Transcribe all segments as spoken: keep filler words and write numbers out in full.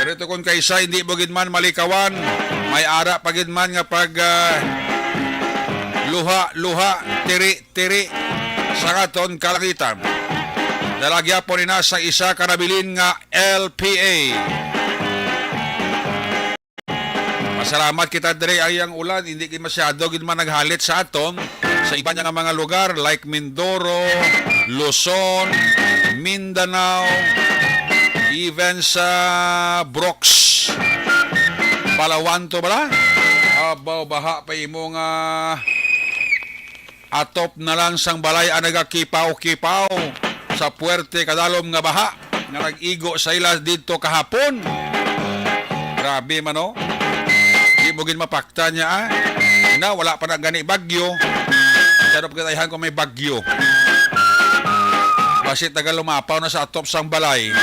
Pero kung kaisa, hindi mo gid man malikawan, may ara pa gid man nga pag, ah, luha-luha, tiri-tiri sa aton kalangitan. Dala gyapon ina sa isa ka nabilin nga L P A. Pasalamat kita dire ay ang ulan, hindi gid masyado gid man naghalit sa aton sa iban nga mga lugar like Mindoro, Luzon, Mindanao, even sa Brox, Palawan to bala. Abaw, baha pa imo nga atop na lang sang balay ang nagakipaw-kipaw sa puwerte kadalom nga baha nga nag-igo sa ila didto kahapon. Grabe man, no? Di mo gid mapakta niya, ah. Na, wala pa na gani bagyo. Pero pagkatayhan ko may bagyo. Basi taga lumapaw na sa atop sang balay.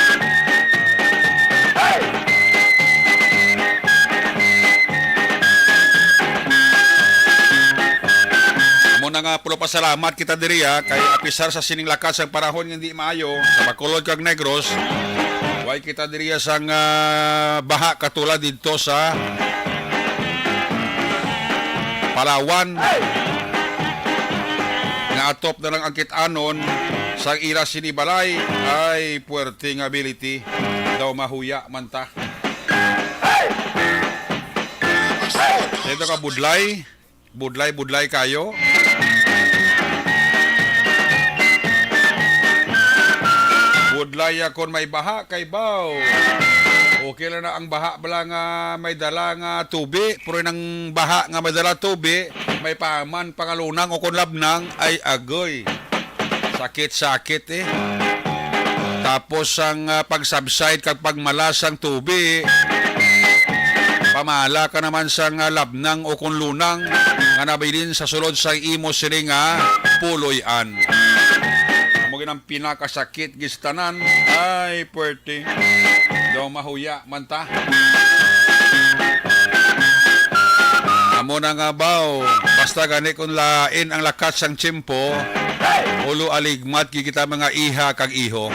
Mo na nga, pulo pasalamat kita diri, ah, kay apisar sa sining lakat sang panahon nga hindi maayo sa Bacolod kag Negros, way kita diri sang, ah, baha katulad didto sa Palawan nga atop na lang ang kit-anon sang ira sini balay. Ay, puwerte nga ability daw mahuya man ta. Dito ka budlay. Budlay-budlay kayo. Budlay ya kon may baha kay baw. Okay lang na ang baha bala nga may dala nga tubi, pero nang baha nga may dala tubi, may paman pangalunang o kon labnang, ay agoy. Sakit-sakit eh. Tapos ang, ah, pag-subside kag pagmalas sang tubi, pamala ka naman sang, ah, labnang o kon lunang nga nabilin sa sulod sang imo sini nga puloy-an. Amo gid ang pinakasakit gid sa tanan. Ay, puwerte. Daw mahuya man ta. Amo na nga baw, basta gani kung lain ang lakat sang tiyempo, ulo aligmat gid kita mga iha kag iho.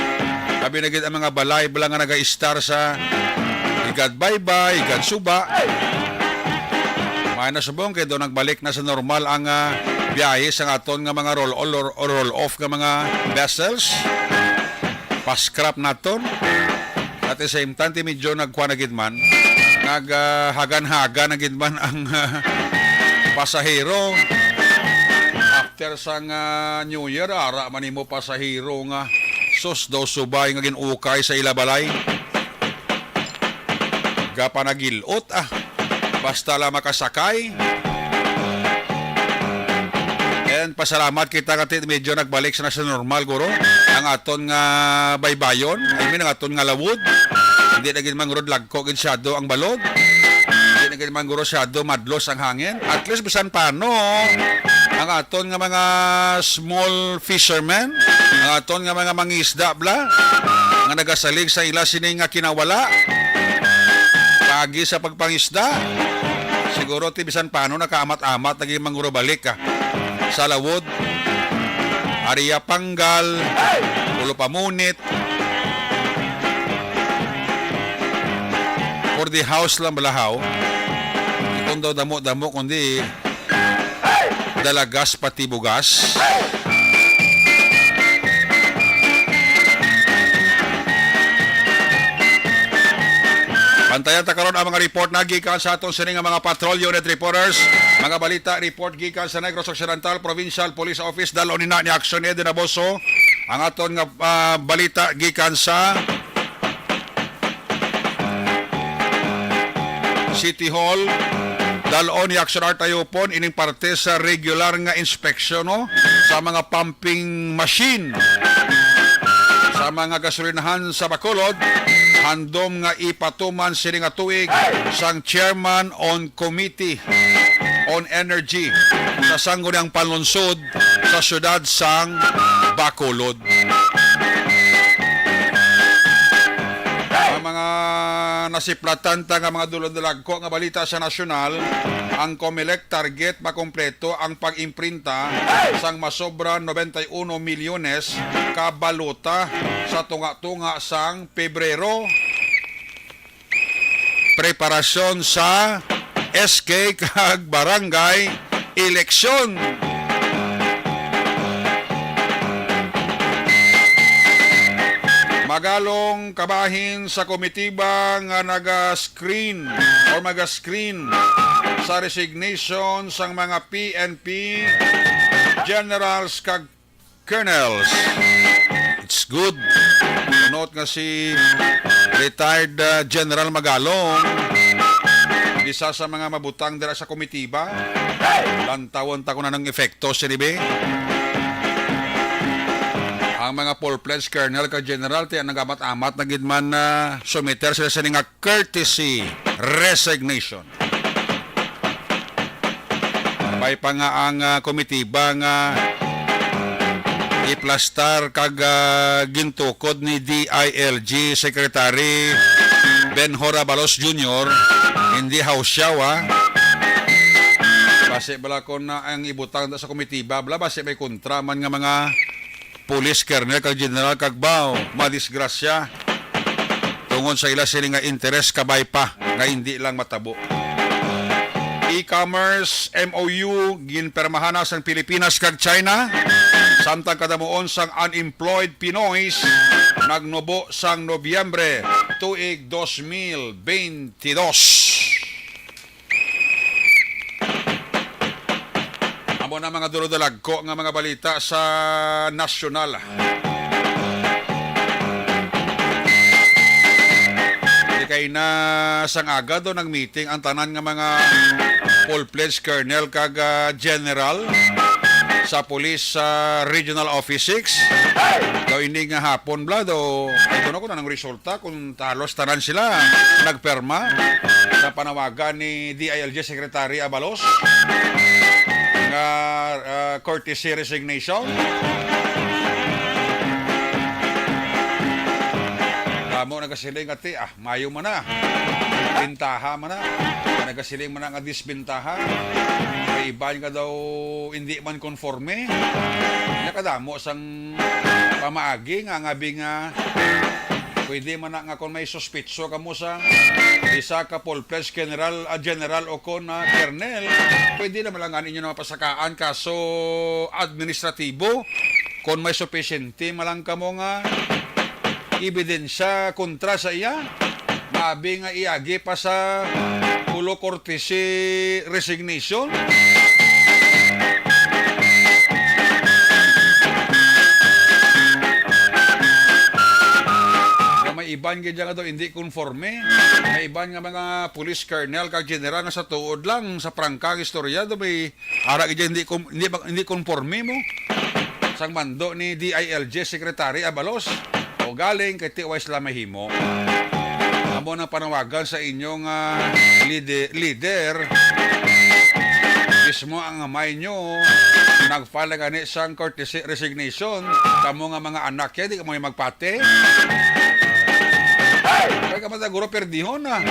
Abi na gid ang mga balay bala nga nagaistar sa Igad Baybay, Igad Suba. May na subong kay daw nagbalik na sa normal ang, ah, biyahe sa aton nga mga roll, roll, roll off nga mga vessels. Pa-scrap naton. At the same time, ti medyo nagkuha na gid man, nag, ah, hagan-hagan na gid man ang, ah, pasahero. After sang, ah, New Year, ara man nimo pasahero nga sus daw subay nga gin-ukay sa ila balay. Gapanagilot, ah. Basta lang makasakay. And pasalamat kita nga ti-, medyo nagbalik sa, sa normal, guro. Ang aton nga baybayon, I mean, ang aton nga lawod. Hindi na gid man, guro, lagko gid syado ang balod. Hindi na gid man, guro, syado madlos ang hangin. At least, bisan paano, ang aton nga mga small fishermen, ang aton nga mga mangisda, bla, nga nagasalig sa ila sini nga kinawala, pagi sa pagpangisda. Siguro ti bisan paano nakaamat-amat lagi man guro balik ka sa lawod. Area Panggal, Ulo Pamunit. For the house lang balahaw. Di kung daw damo-damo, kundi dalagas pati bugas. Bantayan ta karon ang mga report na gikan sa aton sini nga mga patrol unit reporters. Mga balita report gikan sa Negros Occidental Provincial Police Office. Dal-on ina ni Action Ed Naboso ang aton nga, ah, balita gikan sa City Hall. Dal-on ni Action Art Ayupon ining parte sa regular nga inspeksyon, no, sa mga pumping machine sa mga gasolinahan sa Bacolod. Handom nga ipatuman sini nga tuig sang Chairman on Committee on Energy sa Sangguniang Panlungsod sa siyudad sang Bacolod. Ang mga nasiplatan ta nga mga dulon-dulagko nga balita sa nasyonal, ang Comelec target makompleto ang pag-imprinta sang masobra noventa y uno milyones ka balota sa tunga-tunga sang Pebrero. preparasyon sa S K kag barangay eleksyon. Magalong kabahin sa komitiba nga naga-screen or maga-screen sa resignation sang mga P N P generals kag colonels. It's good to note nga si retired, uh, General Magalong, isa sa mga mabutang dira sa komitiba. Lantawon ta kung anong epekto sini, be. Ang mga full-fledged colonel kag general, ti nagamat-amat na gid man, uh, sumiter sila sini nga courtesy resignation. Kabay pa nga ang, ah, komitiba nga iplastar kag, ah, gintukod ni D I L G Secretary Benhur Abalos Junior, hindi hausyaw, ah. Basi bala kon na ang ibutang sa komitiba, bala basi may kontra man nga mga pulis, kernel, kag general, kag baw, madisgrasya tungod sa ila sini nga interes, kabay pa nga hindi lang matabo. E-commerce M O U ginpermahan na sang Pilipinas kag China, samtang kadamuon sang unemployed Pinoys nagnubo sang Nobyembre tuig dos mil beintidos. Amo na mga duro-dalagko nga mga balita sa nasyonal. Di kay na sang aga do nag-meeting ang tanan nga mga full-fledged colonel kag, ah, general sa police sa Regional Office six. Daw ini nga hapon bala daw, ay, kuno ko na nang resulta kung halos tanan sila nagperma sa panawagan ni D I L G Secretary Abalos nga, ah, courtesy resignation. Damo nagasiling ati, ah, mayo man na. Bintaha man na. Nagasiling man na nga disbintaha. May iban nga daw hindi man konforme. Nakadamo sang pamaagi nga, nga bi nga pwede man na nga kung may suspitso kamo sa isa ka full-fledged general, ah, general o kon, ah, kernel, pwede naman lang nga ninyo na mapasakaan kaso administratibo kung may supisyente man lang kamo nga ebidensya kontra sa iya. Mabi nga iagi pa sa pulo courtesy resignation. Nga may iban gid nga daw hindi konforme. May iban nga mga police colonel kag general nga sa tuod lang, sa prangka nga istorya, daw may ara gid hindi kon-, hindi, hindi konforme mo sang mando ni D I L G Secretary Abalos. O galing kay ti way sila mahimo. Amo nang panawagan sa inyong, ah, lide-, leader. Mismo ang amay nyo nag-file na gani sang courtesy resignation. Kamo nga mga anak ya, di kamo yung magpati. Kaya ka mataguro perdihon na.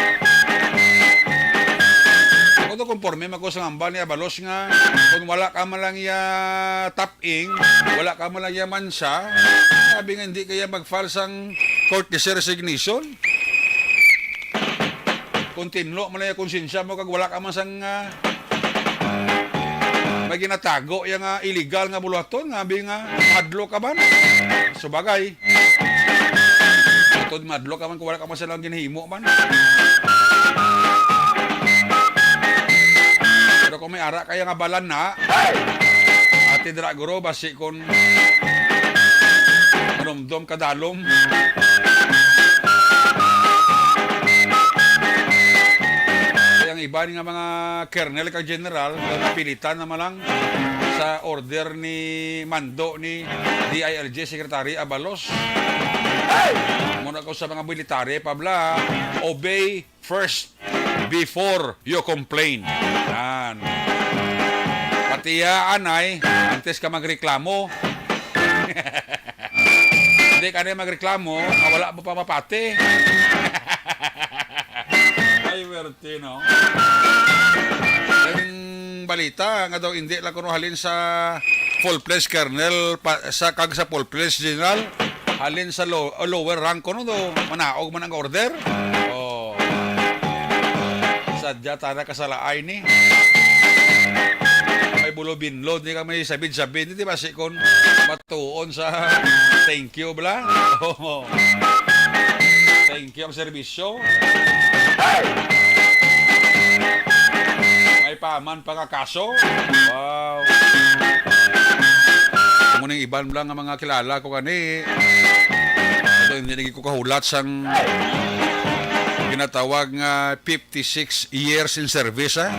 Ako to, konforme man ko sa ngamba ni Abalos nga kung wala ka man lang ya tap ing, wala ka man lang yaman siya. Sabi nga, hindi kaya mag-file sang courtesy resignation. Kung tinlo man lang yung konsensya mo, kag wala ka man sang, ah, may ginatago, yung, ah, illegal nga buluhaton, nga bi nga, madlo ka man. Subagay. Atod madlo ka man kung wala ka man silang ginhimo man. Pero kung may ara kaya nga balan na, ati dira guro, basi kung manumdom ka dalom. Kaya ang iban nga mga kernel kag general, napilitan naman lang sa order ni mando ni D I L G Secretary Abalos. Muna ko sa mga military, pabla, obey first before you complain. Yan. Pati ya, anay, antes ka magreklamo. Hindi ka na magreklamo, nga wala mo pa mapati. Ay, werte, no? Ang balita nga daw hindi lang kuno halin sa full-fledged colonel pa, sa, kag sa full-fledged general, halin sa low, lower rank kuno do, manaog man ang order. Oh. Sadya tana kasalaay ni. May bulo binlod ni, kag may sabid-sabid ni, di ba? Si kon matuon sa thank you, bla? Oo. Thank you ang serbisyo. May paman pa nga kaso. Wow. Amo ning iban lang nga mga kilala ko gani. Ato, hindi lagi ko kahulat sang ginatawag nga fifty-six years in service, ha?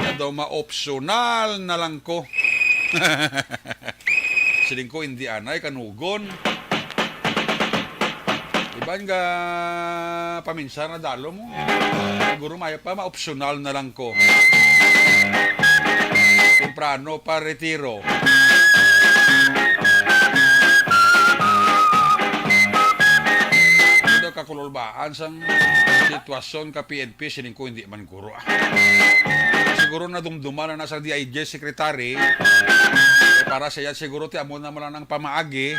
Nga daw maopsyonal na lang ko. Siling ko, hindi anay, kanugon. Iban nga paminsan na dalo mo. Siguro maya pa, maopsyonal na lang ko. Temprano pa retiro. Ito kakululbaan sang sitwasyon ka P N P, siling ko, hindi man guro, ah. Siguro nadumduman na na sang D I J secretary, eh, para sa iya, siguro ti amo na man lang ang pamaagi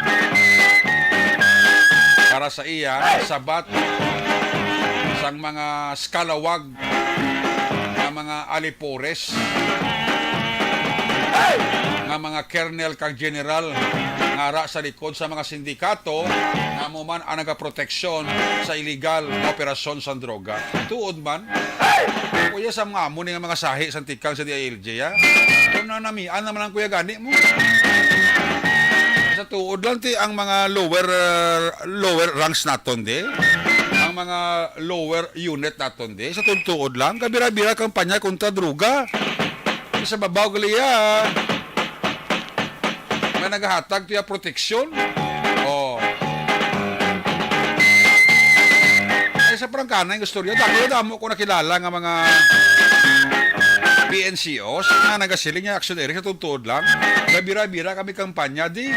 para sa iya, sabat sang mga skalawag nga mga alipores, nga mga kernel kag general nga ara sa likod sa mga sindikato nga amo man ang nagaproteksyon sa iligal nga operasyon sang droga. Tuod man, kuya, sa mga amo ni nga mga sahi sang tikang sa D I L G, ha? Kung nanamian naman ang kuya gani mo. Sa tuod lang, ti, ang mga lower, uh, lower ranks naton, di? Ang mga lower unit naton, di? Sa tuod-tuod lang, kabira-bira kampanya kontra droga. Sa babaw gali, ah. May nagahatag tiya proteksyon. Oh. Ay, sa prangkana yung istorya, damo, damo ko nakilala nga mga P N C Os nga nagasiling nga aksyon diri sa tuod-tuod lang. Nabira-bira kami kampanya, di.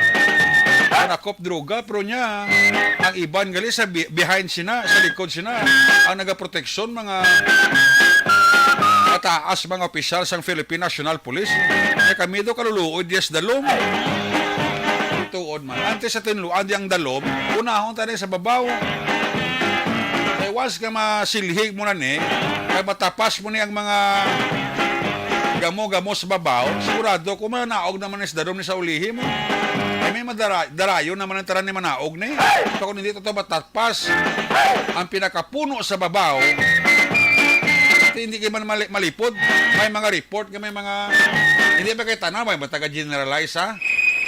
Panakop droga, pero niya, ang iban gali sa bi-, behind sina, sa likod sina, ang nagaproteksyon, mga mataas, mga opisyal sang Philippine National Police. Kaya kami do kaluluoy, yes, dalom. Tuod man. Antes sa tinluan di ang dalom, unahon tayo sa babaw. Kay once nga masilhig mo na ni, kay matapas mo ni ang mga gamo-gamo sa babaw, sigurado ko manaog naman ni sa dalom ni sa ulihi mo. Kay may madara-, darayon naman ang tanan ni manaog ni. So kung hindi to, to matapas, ang pinakapuno sa babaw, hindi kayo man mali-, malipod. May mga report nga may mga, hindi pa kayo tanaw, may mga taga-generalize, ha?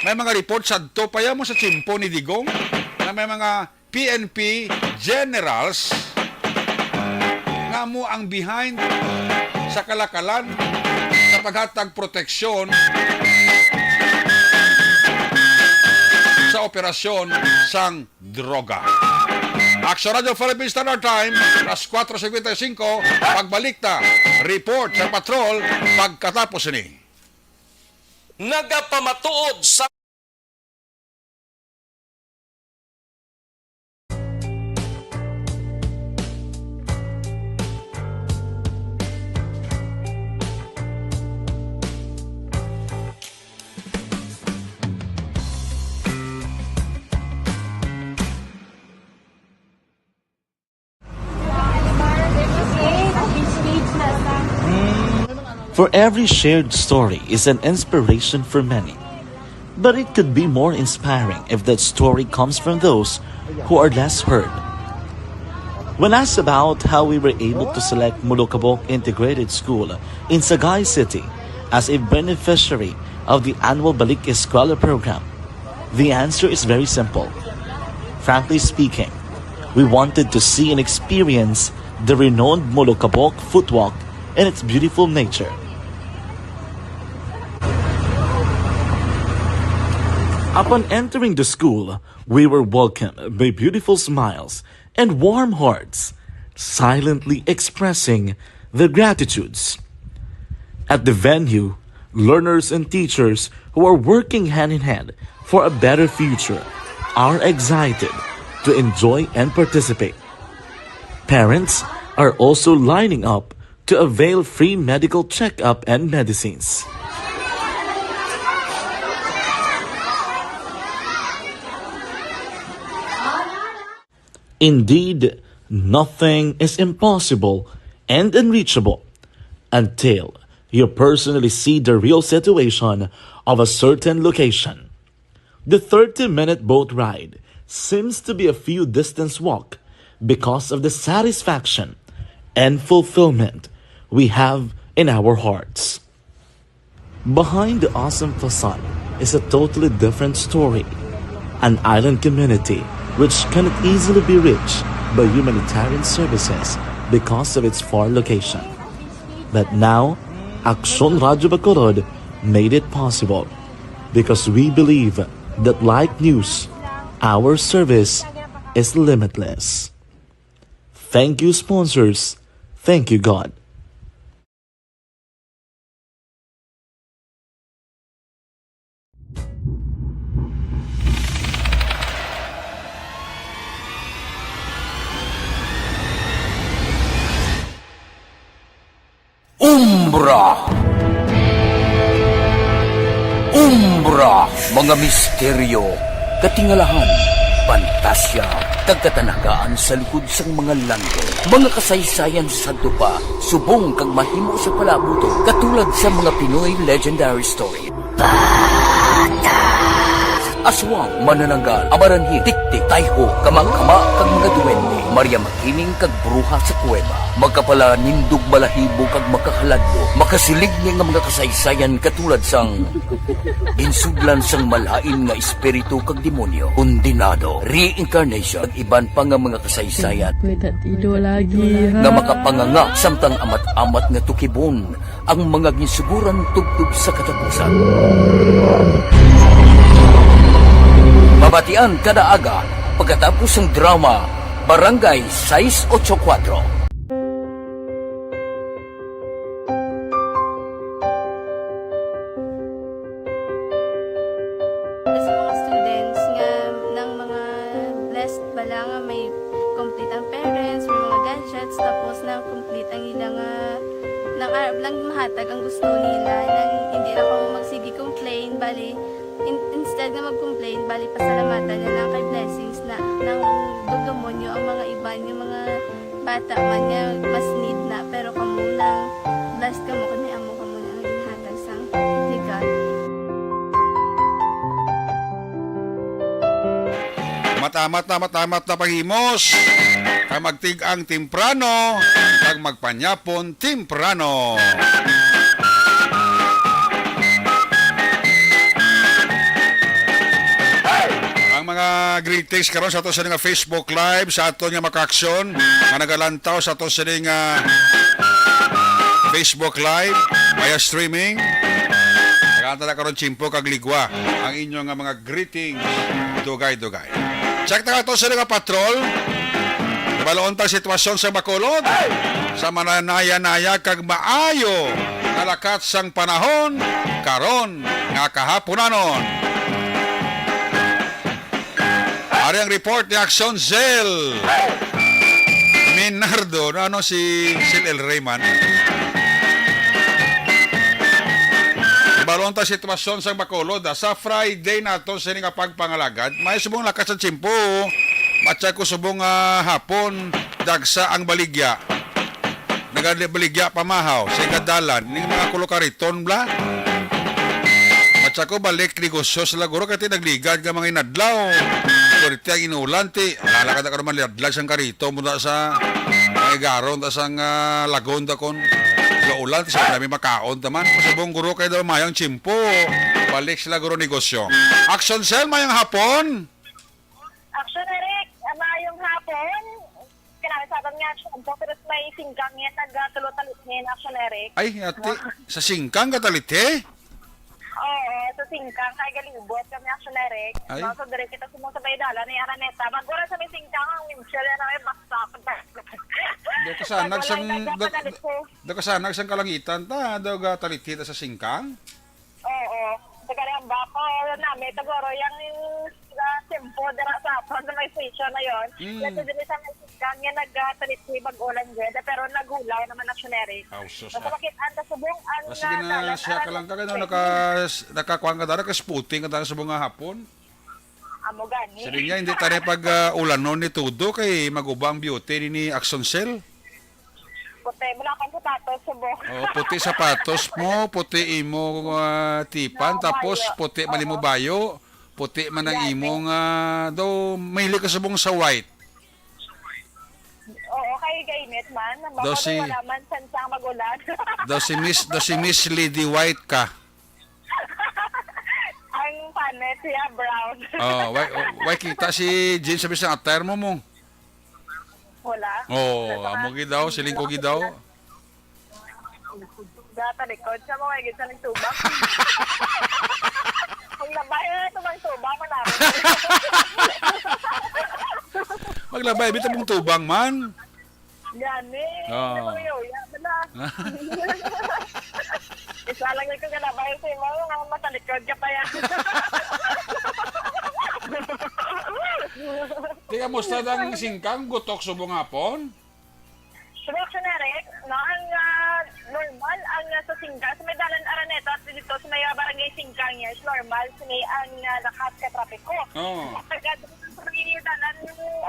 May mga report, sadto pa yan mo sa tiyempo ni Digong, na may mga P N P generals nga mo ang behind sa kalakalan sa paghatag proteksyon sa operasyon sang droga. Action Radio Philippines Standard Time, alas kuwatro singkwenta y singko, pagbalik ta, report sa patrol, pagkatapos ini. Nagapamatuod sa For every shared story is an inspiration for many. But it could be more inspiring if that story comes from those who are less heard. When asked about how we were able to select Molokabok Integrated School in Sagay City as a beneficiary of the annual Balik Eskwela program, the answer is very simple. Frankly speaking, we wanted to see and experience the renowned Molokabok footwalk and its beautiful nature. Upon entering the school, we were welcomed by beautiful smiles and warm hearts, silently expressing their gratitudes. At the venue, learners and teachers who are working hand in hand for a better future are excited to enjoy and participate. Parents are also lining up to avail free medical checkup and medicines. Indeed, nothing is impossible and unreachable until you personally see the real situation of a certain location. The thirty-minute boat ride seems to be a few distance walk because of the satisfaction and fulfillment we have in our hearts. Behind the awesome facade is a totally different story. An island community which cannot easily be reached by humanitarian services because of its far location. But now, Aksyon Radyo Bacolod made it possible because we believe that, like news, our service is limitless. Thank you, sponsors. Thank you, God. Umbra. Umbra, mga misteryo, katingalahan, pantasya, kag katanagaan sa likod sang mga landong. Mga kasaysayan sadto pa, subong kag mahimo sa palabuton, katulad sa mga Pinoy legendary story. Aswang, manananggal, amaranhil, tiktik, tayho, kama-kama, kag mga duwende, Maria Makiling, kag bruha sa kuweba. Magkapalanindog, balahibo, kag makahaladlok. Makasiling ni nga mga kasaysayan katulad sang ginsudlan sang malain nga espiritu kag demonyo, kondenado, reincarnation, kag iban pa nga mga kasaysayan May tatido lagi, ha? nga makapanganga samtang amat-amat nga tukibon ang mga ginsuguran tubtob sa katapusan. Mabatian kada aga pagkatapos sang drama Barangay sais ocho kuwatro. Sa mga students nga nang mga blessed bala nga may complete ang parents, may mga gadgets, tapos na complete ang ila nga nang arab lang mahatag ang gusto nila, nang hindi na ko magsige complain, bali, in- instead nga mag-complain, bali, pasalamatan na lang kay blessings na nang dudumonyo ang mga iban nga mga bata man nga mas need na, pero kamo lang, blessed kamo kani amo kamo na ang ginhatag sang ni God. Matamat na, matamat na panghimos. Kag magtig-ang temprano, kag magpanyapon temprano. Ang mga greetings karon sa ato sa nga Facebook Live, sa ato nga makaaksyon nga nagalantaw sa ato sa nga Facebook Live via streaming. Naganta na karon tiyempo kag ligwa ang inyo nga mga greetings, dugay-dugay. Check ta ato sa nga patrol. Ibalon ta sitwasyon sa Bacolod. Sa mananaya-naya kag maayo nga lakat sang panahon karon nga kahaponanon. Ari ang report ni Action Cell Minardo, no, ano si Cell El Rey man. Ibalon ta sitwasyon sang Bacolod, ah. Sa Friday nato sini nga pagpangalagad, may subong lakas sa tiyempo. Matsa ko subong, ah, hapon, dagsa ang baligya. Nagabaligya pa mahaw sa ikadalan ning mga kulokariton bla. Matsa ko balik negosyo sila guro kay ti nagligad nga mga inadlaw. Pwerte ang inulan ti lalakad ka naman liadlad sang karito muna sa mga igaron ta sang, ah, lagon ta kon gaulan ti sa kami makaon taman. Subong guro kay daw mayang tiyempo. Balik sila guro negosyo. Action Cell, mayang hapon. Action Eric, ah, maayong hapon. Kailangan sa aton nga action po, pero may singkang nga taga tulo talithin, Action Eric. Ay, ati, sa singkang ka talithi? Oo, sa singkang kay galibot kami, Action Eric. Ay. No, so dire kita sumong sa Baydala ni Araneta. Magura sa may singkang ang wheelchair na may baksak. Do kasanag sang, do, do kasanag sang kalangitan ta, do ga talithi ta sa singkang? Oo. Taga Leon Baco, nami, tagoro, yang, ah, tempo, dira sa hapon, sa may station na yon. Mm. Yan sa dili sa may sigang, yan nag, ah, talithi, bag-o lang dyan. Pero naghulaw naman, Action Eric. Aw, sus, basta ah. Makit-an ta subong ang, ah, sige na, ah, siya ka lang ka, ano, naka, nakakuan ka dara, ka-spooting ka dara subong nga hapon. Amo gani. Sige niya, hindi tayo pag, ah, ulanon ni Tudo kay mag-uba ang beauty ni, ni Action Cell. Puti, wala akong sapatos, subong. Oh, puti sapatos mo, puti imo, ah, tipan, Nakabayo. Tapos puti man imo Oo. Bayo, puti man ang Gani. Imong, ah, daw, mahilig ka subong sa white. Oo, kay gainit man. Baka Daw si daw wala man sansang mag-ulan. Daw si Miss, daw si Miss Lady White ka. Ang panit siya, brown. Oh, why, why kita si Jean sa bisang attire mo mo? Wala. Oh, Wala. Amo gid daw, siling ko gid daw. Gata likod sa mga gid sa nagtubang. Ang labay na ito, magtubang man ako. Maglabay, bitaw mong tubang man. Gani. Oo. Ano bang yoya? Wala. Isa lang ito ka labay sa imo, mga matalikod ka pa yan. Di, kamusta dang singkang? Gutok subong hapon? Subok sa narek, no? Ang, ah, normal, ang, ah, sa Singkang, sa may dalan Araneta, at dito sa may, ah, barangay Singkang, yes, normal, sa may ang, ah, lakat ka trapiko. Oo. Pagka sa may dalan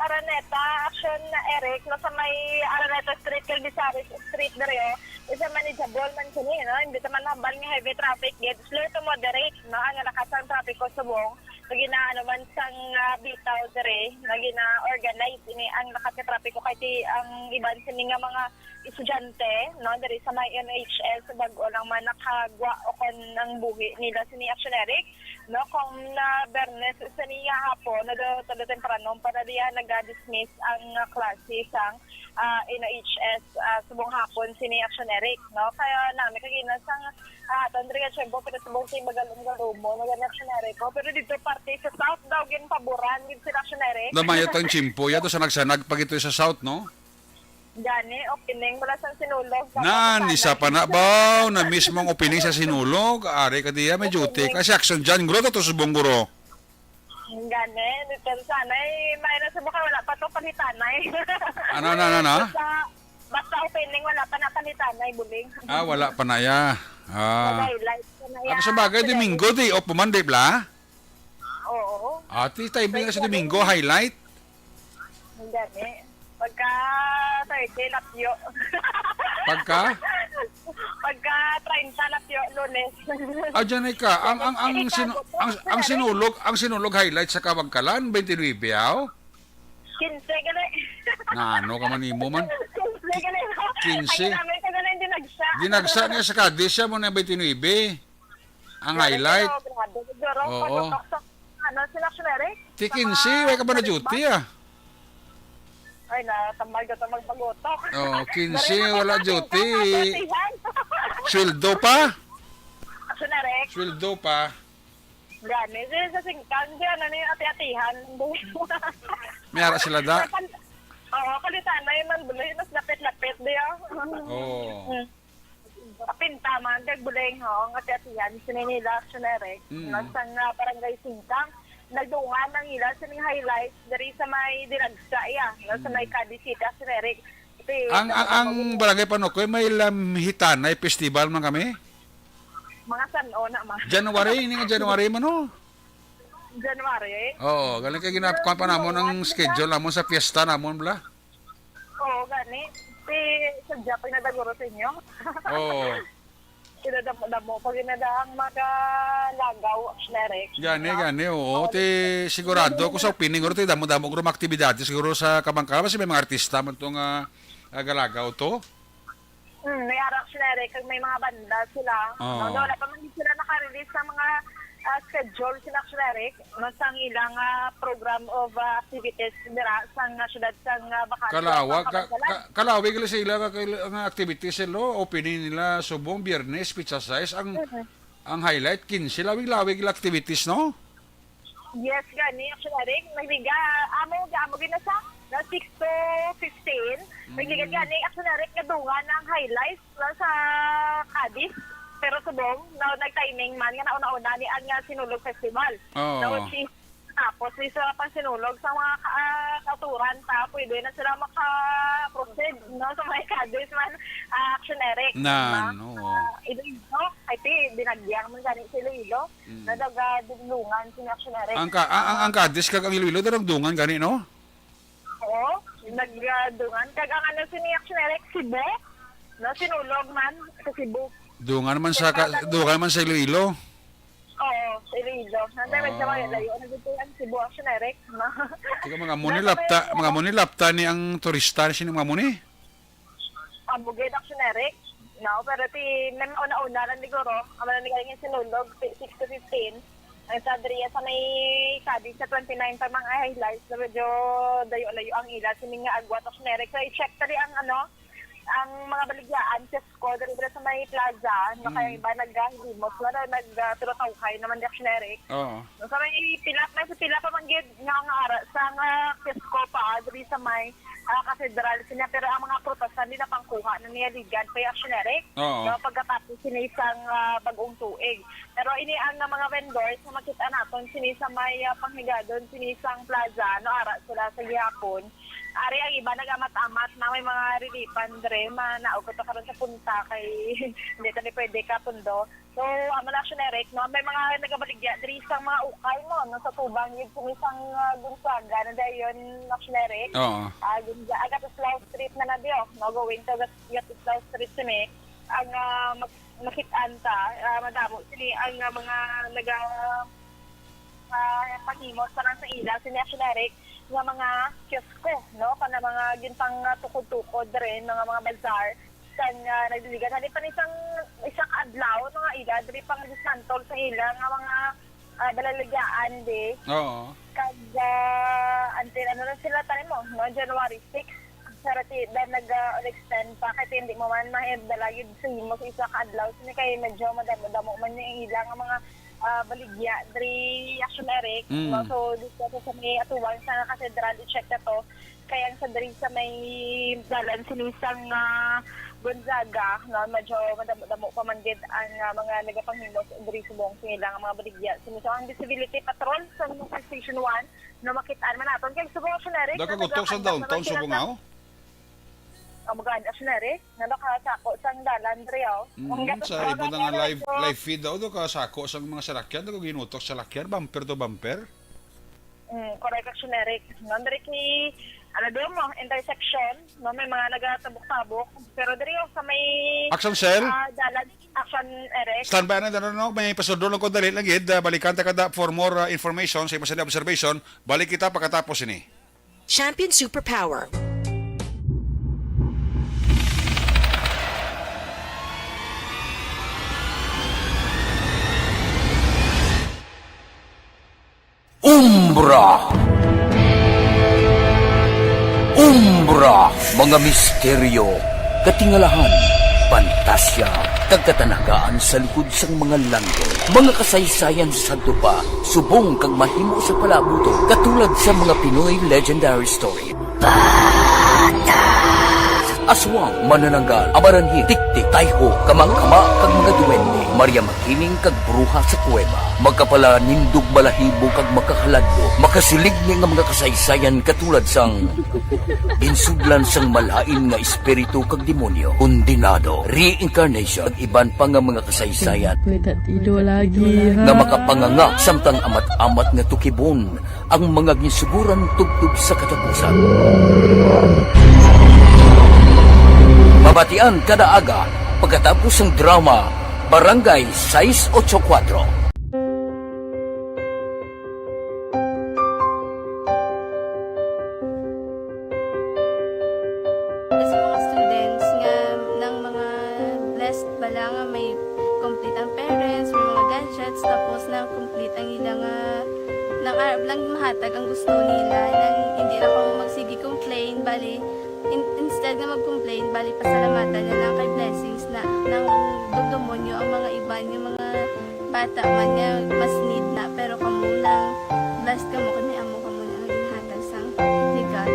Araneta, action na Eric, no, sa may Araneta Street, Calvisares Street, dere, oh. Isa manageable man sini, no? Hindi naman hambal nga heavy traffic, yet slow to moderate, no? Ang lakat sang trapiko subong. Nagina-, ano man sang, ah, bitaw dere, nagina-organize ini ang lakat ka trapiko kay ti ang iban sini nga mga estudyante, no, diri sa may N H S, bag-o lang man nakagwa o kon ang buhi nila sini action Eric, no, kung na Bernes sini nga hapon, na do, todo temprano pa na diya naga-dismiss ang, ah, klase sang, ah, N H S, ah, subong hapon sini action Eric, no, kaya nami kagina sang, ah, aton diri nga tiyempo, pero subong si magalom-galomo, naga-reactionary ko, pero dito parte sa South daw, ginpaboran gid sila action Eric. Namayo tang tiyempo, yato sa nagsanag pa gito sa South, no? Gani, opening wala sang Sinulog. Nan, isa pa na ba? Na mismo ang opening sa Sinulog. Ari ka diya, may duty. Opening. Kasi action dyan, guro, to subong guro. Gani, dito sanay, may na sa Bukal, wala pa to palitanay. Ano, ano, ano, ano? Basta, basta opening, wala pa na palitanay, buling. Ah, wala pa na ya. Ah. Mag-highlight pa na ya. Ako sa bagay, Domingo, day off pa man, di bla? Oo. Ati, timing na sa Domingo, highlight. Gani. Pagka Thursday, lapyo. Pagka? Pagka treinta, lapyo, Lunes. Ah, dyan ay ka. Ang, ang, ang, Ikaw, sinu-, ang, ang Sinulog, ang Sinulog highlight sa Kabagkalan, twenty-nine, aw? Quince, gali. Na ano ka man imo man? Quince, gali. Quince. Ay, namin ka gali, dinagsa. Dinagsa niya sa Cadiz, siya mo na twenty-nine. Ang highlight. Pero grabe, siguro, Oo. Pag-utok sa, ano, sila, Sherry? Ti Sa quince, mga way ka ba na duty, ah? Ay, natambal ka sa magpagutok. Oo, quince, Dali na wala sa duty. Singkang, ati-atihan. Sweldo pa? Sherry? Sweldo pa. Gani, di sa Singkang, di ano ni ati-atihan. May ara sila da? Oo, palitan na yun, man, buloy, mas lapit-lapit, di, ah. Oo. Mm. Kapinta man, kag buling, ho, nga ati-atihan, sini nila, Sherry. Mm. Nasa nga barangay Singkang, nagdungan ang ila sining highlight diri sa may Dinagsa, iya, no, sa may Mm. Cadiz City, Sherry. Ito, Ang, ang, ang barangay Panukoy, may Lamhitanay Festival man kami? Mga san-o na, ma. January, ini nga January man, oh. January? Oo, galing kay ginap-, kuwan pa namon ang schedule namon sa fiesta namon, bla. Oo, gani. Si, sa Japan na daguro sa inyo. Oo. Kinadamo-damo pa ginada ang mga lagaw, Sherry. Gani, No? gani, oo. Oo. Ti sigurado ko sa opening, guro, ti damo-damo, guro, mga aktibidades, siguro sa Kabangkalan, kasi may mga artista man to nga, ah, galagaw to. Hmm, may ara, Sherry, kag may mga banda sila. Oo. No, wala pa man sila naka-release sa mga, ah, schedule sila, Sherry. Mas ang ilang, ah, program of, ah, activities dira sa nga syudad sa nga Bacolod, Kalawa-, sa ka-, Kabangkalan. Ka-, Kalawi gali sa ila ka-, ka-, nga activities, lo, opening nila subong Biyernes, Pizza Size. Ang, Mhm. ang highlight, quince, lawig-lawig ila activities, no? Yes, gani, actually, Eric, nagliga, amo, amo gina sa, na six to fifteen. Mm. Nagliga gani, actually, Eric, nadungan ang highlights na sa Cadiz. Pero subong, na, nag-timing man, nga nauna-una ni ang, ah, Sinulog Festival. Oo. Na which is, tapos, isa pang Sinulog sa mga ka-, ah, kauturan, ta, pwede na sila maka-proceed, no? Sa mga Cadiz man, ah, action Eric, Nan, diba? Oo. Ah, Iloilo, ay, ti, binagyang man gani sa Iloilo. Mm. Nadagdungan sini action Eric. Ang ka-, ang, ang, ang Cadiz kag ang Iloilo, daragdungan gani, no? Oo, nagdungan. Kag ang ano sini action Eric, Cebu, No, Sinulog man, sa Cebu. Dungan man sa ka-, dungan man sa Iloilo. Oo, sa Iloilo. Nandun, medyo Ah. malayo na dito ang Cebu, Action Eric, no? Tiga, mga muni Nasa lapta, may mga muni lapta ni ang turista, sino mga muni? Ang bugid, Action Eric, no? Pero ti, may una-una lang siguro, ang mga nagaling yung Sinulog, si-, six to fifteen. Ang sa Adria sa may Cadiz sa twenty-nine pa mga highlights na medyo dayo-layo ang ila, sini nga agwat, Action Eric. So, i-check tali ang, ano, ang mga baligyaan, Cisco, diri, diri sa may plaza, no, kaya Mm. iba nagahimos, wala, nag, ah, tulutawhay naman di, Action Eric. Oo. No, sa may pila, may sa pila pa man gid nga, nga ara, sa nga Cisco pa, diri sa may, ah, katedral, sina, pero ang mga prutas, hindi na pangkuha na niya ligad pa, Action Eric. Oo. No, pagkatapos sini isang, ah, bagong tuig. Pero ini ang, ah, mga vendors na makita naton sini sa may, ah, panghigadon, sini sang plaza, no, ara sila sa gihapon. Ari ang iba nagamat-amat na may mga relipan dre, manaog ko to karon sa punta kay hindi to ni pwede ka pundo. So, amo na, Action Eric, no? May mga nagabaligya diri sa mga ukay mo, no? Sa tubang gid sa isang, ah, Gonzaga na dayon, Action Eric. Oo. Ah, Gonzaga, Gattislao Street na na diyo, no? Going to Gat-, Gattislao Street sini. Ang, ah, mag-, makit-an ta, ah, madamo sini ang, ah, mga naga-, ah, panghimos sa, sa ila, sini, Action Eric, nga mga kiosko, no? Kana mga gintang, ah, tukod-tukod diri, mga, mga bazar, kan, ah, nagdiligan. Halin pa ni sang isa ka adlaw, mga ila, diri pang dismantle sa ila nga mga, ah, balaligyaan, di. Oo. Kag, ah, until ano lang sila, tanim mo, no? January six. Pero ti, then nag, ah, extend pa, kay hindi mo man mahibdala yun sa himo sa isa ka adlaw. Sini kay medyo madamo-damo man yung ila nga mga, ah, baligya diri, Action Eric. Mm. No? So, dito sa, sa may atuwang sa katedral, i-check na to. Kaya ang sa diri sa may dalan sinisang, ah, Gonzaga, no? Medyo madamo-damo pa man gid ang, ah, mga nagapanghimos diri subong sa ila nga mga baligya. Sini, so, ang visibility patrol sa Station one, no, makit-an man naton. Kay subong, Action Eric, Nakagutok sa downtown subong, aw? Ang mga Action Eric, nga nakasako sang dalan diri, aw. Mm, ang sa imo na nga live, live feed daw, do ka sako sang mga salakyan, do ka ginutok sa salakyan, bumper to bumper. Mm, correct, Action Eric. No, diri kay, ano daw mo, intersection, no, may mga nagatabok-tabok. Pero diri, oh, sa may, Action Cell? Ah, dalan, Action Eric. Standby na, no, no, may pasudlo lang ko, dali lang gid. Ah, balikan ta kada for more, ah, information sa imo sa observation. Balik kita pagkatapos ini. Champion Superpower. Umbra. Umbra, mga misteryo, katingalahan, pantasya, kag katanagaan sa likod sang mga langit. Mga kasaysayan sa sadto pa, subong kag mahimo sa palaabuton, katulad sa mga Pinoy legendary story. Aswang, manananggal, amaranhit, tiktik, tayho, kamangkama, kag mga duwende, Maria Makiling kag bruha sa kuweba, makapalanindog balahibo kag makahaladlok, makasiligni nga mga kasaysayan katulad sang ginsudlan sang malain nga espiritu kag demonyo, kondenado, reincarnation, kag iban pa nga mga kasaysayan Pwede tilo lagi, ha? nga makapanganga samtang amat-amat nga tukibon ang mga ginsuguran tubtob sa katapusan. Mabatian kada aga pagkatapos sang drama Barangay sais ocho kuatro. Sa mga students nga, nang mga blessed bala nga may complete ang parents, may mga gadgets, tapos na complete ang ila nga, nang arab lang mahatag ang gusto nila, nang hindi na kamo magsige complain, bali, in-, instead nga mag-complain, bali, pasalamatan na lang kay blessings na, nang dumdumonyo ang mga iban, yung mga bata man nga mas need na, pero kamo nang blessed kamo kay may amo kamo na nga ginhatag sang ni God.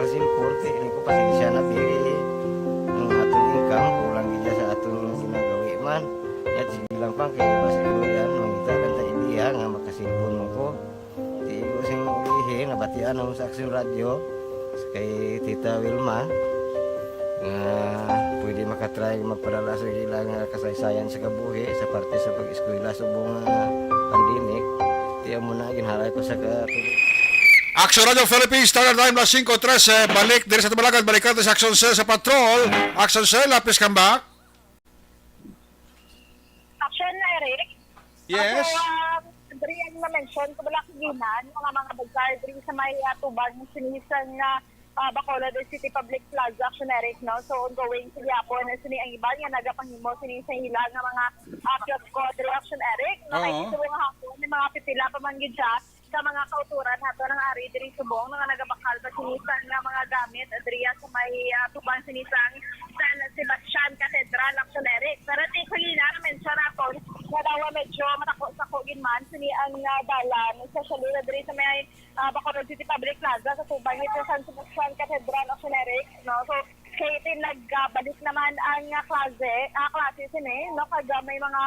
Simpon, kay ini ko, pasensya na, bili. Ang aton income, kulang gid sa aton ginagawi man. At sige lang, pang, kay basi ko yan, mangita lang ta idea nga makasimpon mo ko. Di ko sing ulihi, nabatian ako sa Aksyon Radyo, kay Tita Wilma, nga pwede makatry magpadala sa ilang, ah, kasaysayan sa kabuhi sa parte sa pag-eskwela subong, ah, pandemic. Tiyan mo na, ginhalay ko sa ka-, Aksyon Radyo Philippines, Standard Time, las singko trese. Balik diri sa Tumalagan, balik natin sa Aksyon Cell sa Patrol. Aksyon Cell, lapis kambak. Aksyon, Eric. Yes. Ako, ah, diri ang na-mention ko bala kaginan, mga, mga bazar diri sa may, ah, tubang sini sang, ah, ah, Bacolod City Public Plaza, Aksyon, Eric, no? So, ongoing sa gihapon na sini ang iban nga nagapanghimo sini sa ila nga mga, ah, kiosko diri, Aksyon, Eric, no? Kay Oo. Sa mga hapon, may mga pipila pa man gid siya ka mga kautoran hato nang ari diri subong nga nagabakal pa sini sang nga mga gamit diri sa may, ah, tubang sini sang San Sebastian Cathedral, Aksyon, Eric. Pero ti kanina, na-mention naton nga daw medyo matako-sako gid man sini ang, ah, dalan, especially na diri sa may, ah, Bacolod City Public Plaza sa tubang nito San Sebastian Cathedral, Aksyon, Eric, no? So, kay ti nagbalik naman ang, ah, klase, ah, klase sini, no? Kag, ah, may mga,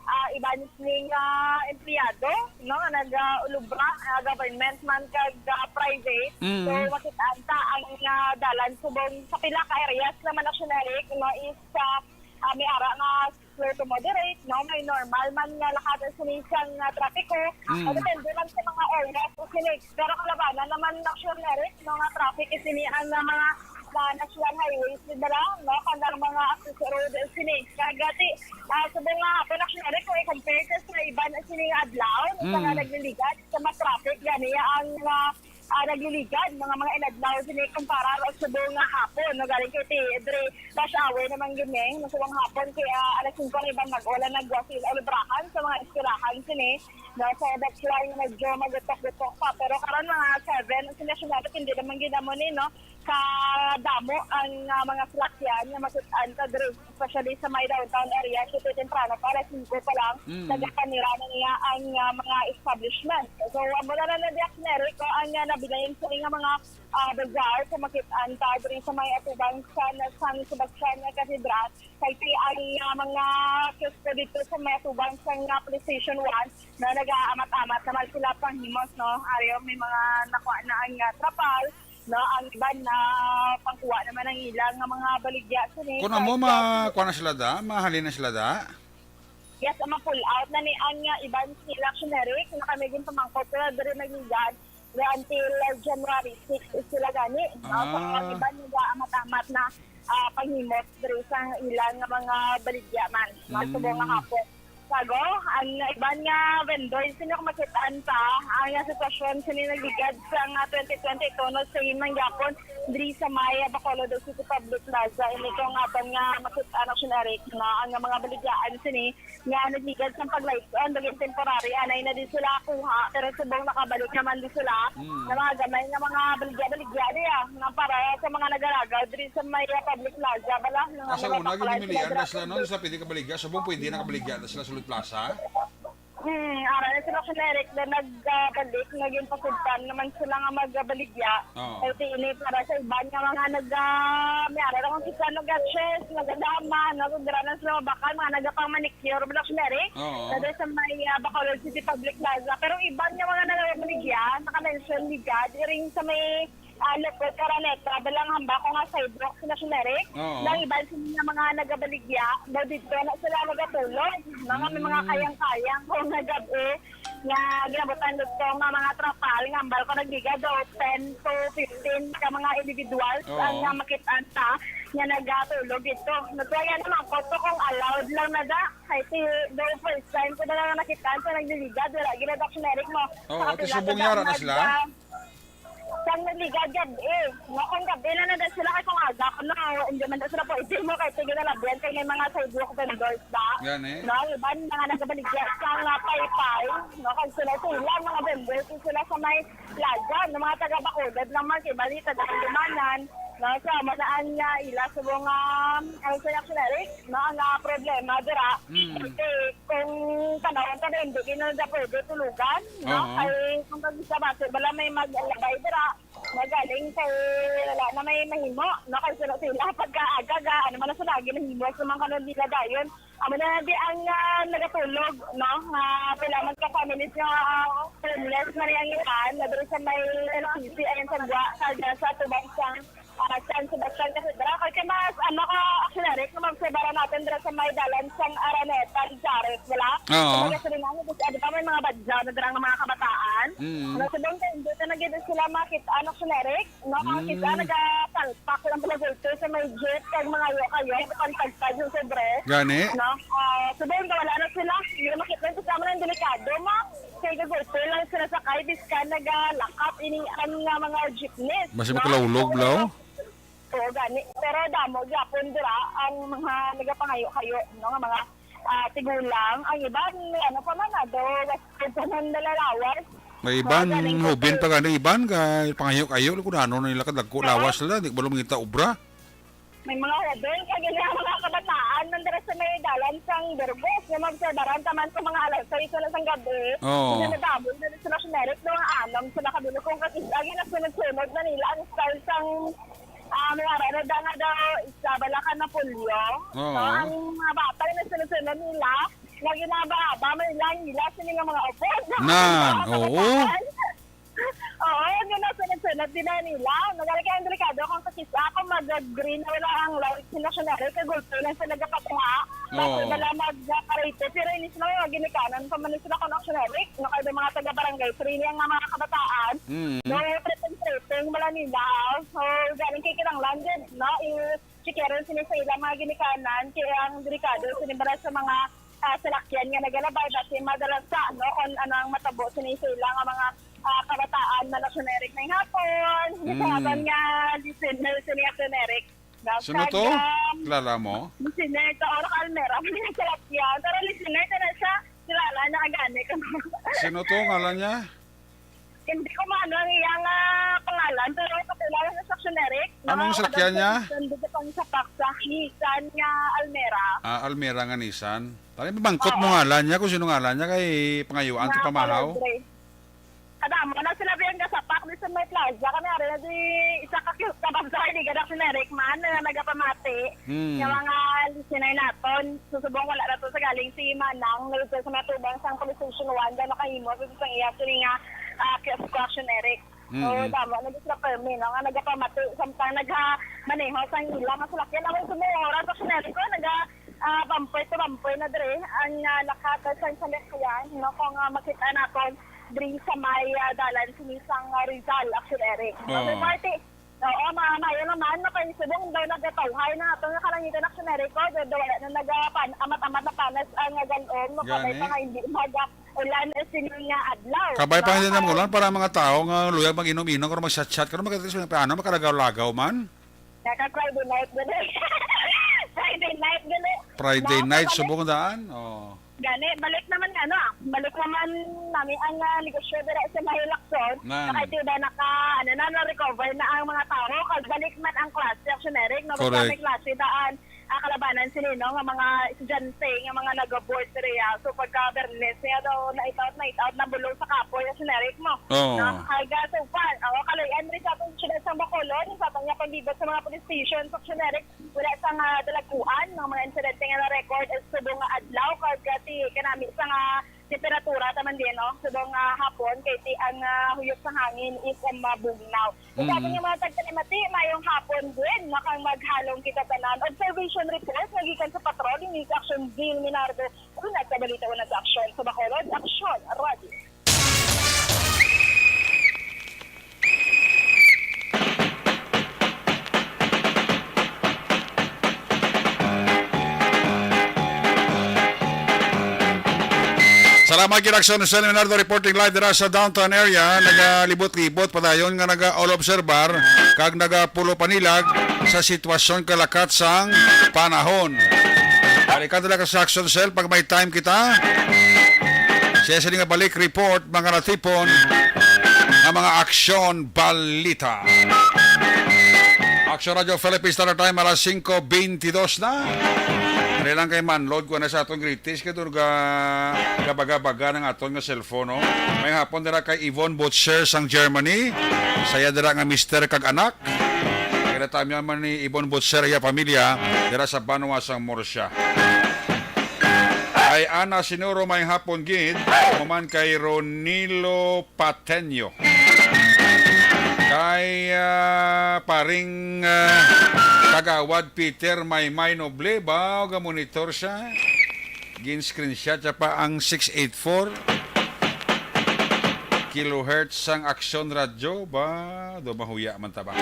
ah, iban ning, ah, empleyado, no, nga nag-ulobra, ah, government man kag, ah, private. Mm. So, makit-an ta ang, ah, dalan subong sa pila ka areas naman, Aksyon, Eric, no, is, ah, ah, may ara nga slow to moderate, no, may normal man nga lakat sini sang, ah, trapiko. Mm. Ah, depende man sa mga oras o sini. Pero kalabanan naman, Aksyon, Eric, no, nga traffic is sini ang, ah, mga na national highways, di ba lang, no? Kag ang mga access road, eh, sini. Kag ti, ah, subong nga hapon, actually, kung i-compare ka sa iban na sini nga adlaw, no, sa nga Mm. nagliligad, sa mas traffic, gani ang, ah, ah, nagliligad, mga, mga inadlaw sini kumpara sa subong nga hapon, no? Galing kay ti, dre, rush hour naman gini, no? Subong hapon, kay, ah, alas singko na iban mag-ulan, nagwa sila, ulibrahan sa mga eskwelahan sini, no? So, that's why medyo magutok-gutok pa. Pero karon mga seven, sila siya, hindi naman ginamo ni, no? Kadamo ang, ah, mga salakyan nga makit-an ta diri, especially sa may downtown area, kasi temprano pa, alas singko pa lang, Mm. nagapanira na niya ang, ah, mga establishment. So, amo na lang na diak, Eric, ko ang, ah, nabinayan sa nga mga, ah, bazar sa makit-an ta diri sa may atubang sa San Sebastian nga Cathedral. Kay ti ang, ah, mga kiosko dito sa may atubang sa nga Police Station one na nag-aamat-amat naman sila panghimos, no? Ari, may mga nakuha na ang, ah, trapal, no? Ang iban na pangkuha naman ang ilang nga mga baligya sini. Kung amo, kay, ah, makuha na sila da, mahalin na sila da. Yes, ang ma-pull out na ni ang, ah, iban sila, Aksyon, Eric, na kami ginpamangkot sila diri nagligad nga until, ah, January six sila gani, no? So, Ah. ang iban nagaamat-amat na, ah, panghimot diri sa ilang nga mga baligya man, mga Mm. subong nga hapon. Sago, ang iban nga vendors, sino ko makit-an ta, ang, ah, sitwasyon sini nagligad sa nga twenty twenty-two, no, sa man gyapon, diri sa may, ah, Bacolod City Public Plaza, ini ko nga aton nga makit-an, Aksyon, Eric, na ang mga baligyaan sini nga nagligad sa pag-lights on, naging temporary, anay na di sila kuha, pero subong nakabalik naman di sila. Mm. Na mga gamay nga mga baligya-baligya di, ah, nga para sa mga nagalagaw diri sa may, ah, public plaza, bala, nga Ah, sa mga una, baklan ginimilian sila na sila, no? dira. Sa pwede kabaligya, subong pwede na kabaligya na sila sa Sulod Plaza? Hmm, ara na sila sa Eric na nagbalik, naging pasugtan naman sila nga magbaligya. Oo. Kay ti ini para sa iban nga mga nag, ah, may ara na kung sila nag-chess, nagdama, nagdara na sila bakal, mga nagapang manicure, Black Mary. Oo. Sa sa may, ah, Bacolod City Public Plaza. Pero iban nga mga nagbaligya, naka-mention ni Gad, iring sa may, ah, Lupot, Araneta, Balang Hamba, ko nga sidewalk sa National Eric. Oo. Nang iban sa mga, mga nagabaligya, daw dito na sila nagatulog. Mga may mga Mm. kayang-kayang kung nagab-, eh, nga ginabutan dito nga mga trapal, nga ambal ko nagligad daw ten to fifteen ka mga individuals Oo. ang nga makit-an ta nga nagatulog dito. Nagkaya naman ko to kung allowed lang na da. Kay si, daw first time ko na lang nakit-an sa nagliligad, wala gina-, Doc Eric mo. Oo, Sa ti kapila subong ta yara na daan sila? nag-, Sang nagliga gab-i, no? Kung gab-i na na sila, kay kung aga ko, no, hindi man daw sila pwede mo, kay sige na labihan, kay may mga sidewalk vendors ba? Gani. No, iban mga nagabaligya sa nga paypay, no? Kag sila, sila, mga vendors, sila sa may plaza, no? Mga taga Bacolod lang man, kay bali, taga Kandumanan, no? So, manaan nga ila sa mga, ano sa Action Eric, no? Ang, ah, problema, dira, Mm. kasi kung tanawon ka na, hindi ka na pwede tulugan, no? Oo. Kay kung kag-, sa base, wala may maglabay dira, Magaling kay wala na may mahimo, no? Kay sila, sila pagkaaga, ga, ano man ang sila ginahimo sa mga kanod nila dayon. Amo na di ang, ah, nagatulog, no? Nga pila man ka families nga, ah, homeless na rin ang ilan, na diri sa may L C C, ayan sa Gwa, sa, sa tubang sang, ah, San Sebastian Cathedral. Kay mas, ano ka, Action Eric, nga mag-obserbaran natin diri sa may dalan sang Araneta, Jared, wala? Oo. Sa mga silingan, tapos, ano pa, may mga badyaw na dira nga mga kabataan. Mm. Ano, subong ka, hindi na nagid sila makita, ano, Action Eric? No, ang Mm. kita nagatalpak lang pala gulto sa may jeep, kag mga yo kayo, pantagtag yung sobre. Gani? No? Ah, subong ka, wala na sila. Hindi na makita yung kasama ng delikado, ma. Kay gagulto lang sila sa kay, biskan nagalakap ini ang nga mga jeepneys, Basi no? makalawlog, So, blaw? Oo, gani. Pero damo gyapon dira ang mga nagapangayo-kayo, no, nga mga, ah, tigulang. Ang iban, may ano pa man, ado, western pa man nalalawas. May iban, Mga galing ko hubin sa pa gani, iban, kay pangayo-kayo, kung ano na nila kadagko Oo. lawas nila, di ba lumangita obra? May mga hubin, kag yung mga kabataan, nandira sa may dalan sang Burgos, nga magsabaran taman sa mga alas sais na sang gabi. Oo. Nga nadamo na sa National Merit, mga anam sila kabilo kung kasi agi na sunod-sunod na nila ang style sang, ah, may ara na da nga daw, isa bala ka Napolyo. Oo. So, ang mga bata na sunod-sunod nila, nga ginaba-aba man lang nila sa mga mga upod. Nan, oo. Oo, yun na, sunod-sunod din na nila. Nagari kaya ang delikado kung sa kisa, kung mag-green na wala ang light, sila siya na rin, kagulto lang sila nagapatuha. Tapos Oo. wala mag-parate, pero inis na may ginikanan pa man sila kung Action Eric, no, kaya mga taga-barangay, training ang mga kabataan. Mm. No, threaten-threaten, wala nila. So, galing kay kinanglan din, no, i-checkeran sila sa ilang mga ginikanan, kaya ang delikado, sinibara sa mga, ah, salakyan nga nagalabay, basi madalasa, no, kung ano ang matabo sini sa ilang mga, ah, kabataan, mga generic na hapon, Mm. hapon nga listener sini ang generic. Sino to? Kag, um, Kilala mo? Listener to, Oro Almera, mga salakyan. Pero listener ka na siya, kilala na agani ko. Sino to? Ngalan niya? Hindi ko maano ang iyang, ah, pangalan, pero kakilala sa Action Eric. Anong Mga sakyan niya? Dito pang sa Paksa, Nissan nga Almera. Ah, Almera nga Nissan. Tani, bangkot mo Oo. ngalan niya kung sino ngalan niya kay pangayuan to Mga pamahaw. Color gray. Kadamo na sila biyang gasapak di sa may plaza. Kami ari na di isa ka cute ka bangsa, hindi ka Action Eric man, na nagapamati. Hmm. Yung mga listener naton, susubong wala na to sa galing si Manang, nalito sa mga tubang sang Police Station one, daw nakahimo sa isang iya, sini nga, ah, kiosk ko, Action Eric. So, Mm-mm. damo, nag-isla permi, no, nga nagapamati, samtang nagha-, maneho sang ila nga salakyan. Ako, sumong oras, Action Eric ko, naga, ah, bampoy to bampoy na dire, ang, ah, lakat sa salakyan, no, kung, ah, makita naton, diri sa may, ah, dalan, sini sang, ah, Rizal, Action Eric. No, may Oo. party, Oo, ma-, maayo naman, makaisubong daw nagatawhay na ato nga kalangitan, Action Eric ko, daw, daw wala na nagapan-, amat-amat na panas ang galom, no, kabay Gani? pa nga hindi maga-ulan, eh, sini nga adlaw. Kabay pa No, hindi na kay magulan para ang mga tao nga luyag mag-inom-inom, karon mag-shot-shot, karon mag-, ano, makalagaw-lagaw man. Naka Friday night din eh. Friday night din eh. Friday No, night, kabay. subong daan? Oh. Gani, balik naman nga, no? Balik naman nami ang, ah, negosyo dira sa may Lacson. Nan. Nakaitu na naka, ano na, na-recover na ang mga tao. Kag balik man ang klase, Action Eric, no? Basta Correct. may klase daan, ah, kalabanan sila, no? Nga mga estudyante, nga mga nag-board diri, ah. So, pagka Bernes, kaya daw, night out, night out, nabulong sa kapoy, Action Eric, no? Oo. No? Kag, ah, so far, ako, kaloy-an rin sa atong siyudad sa Bacolod, sa atong nga paglibot sa mga police station, Action Eric, wala sang, ah, dalagkuan nga mga insidente nga na-record sa subong nga adlaw, kag, ah, ti kanami sa nga temperatura taman din, no? Subong nga hapon, kay ti ang, ah, huyop sa hangin is, um, mabugnaw. Sa Mm. ating mga tagpalimati, mayong hapon din, no? Kag maghalong kita tanan. Observation report nga gikan sa patrol, News Action, Zil Minardo, una sa balita, una sa aksyon. Sa Bacolod, Aksyon Radio. Salamat gid, Action Cell Leonardo, reporting live dira sa downtown area. Nagalibot-libot padayon nga naga-all observar kag nagapulo panilag sa sitwasyon kalakat sang panahon. Balikan talaga sa Action Cell pag may time kita. Siya sini nga balik report, mga natipon, nga mga aksyon balita. Action Radio Philippines Standard Time, alas singko bentidós na. Dali lang kay ma-unload ko na sa aton greetings kay duro ga gabaga-baga ng aton nga cellphone, no? May hapon dira kay Yvonne Butcher sang Germany. Saya dira nga mister kag anak. Kaya tamyan man ni Yvonne Butcher iya pamilya dira sa banwa sang Murcia. Kay Ana Sinuro, may hapon gid, maman kay Ronilo Pateño. Kay, ah, paring, ah, Kagawad Peter Maymay Noble ba, o ga-monitor siya. Gin-screenshot siya pa ang six eight four kilohertz sang Aksyon Radyo ba, do mahuya man ta ba.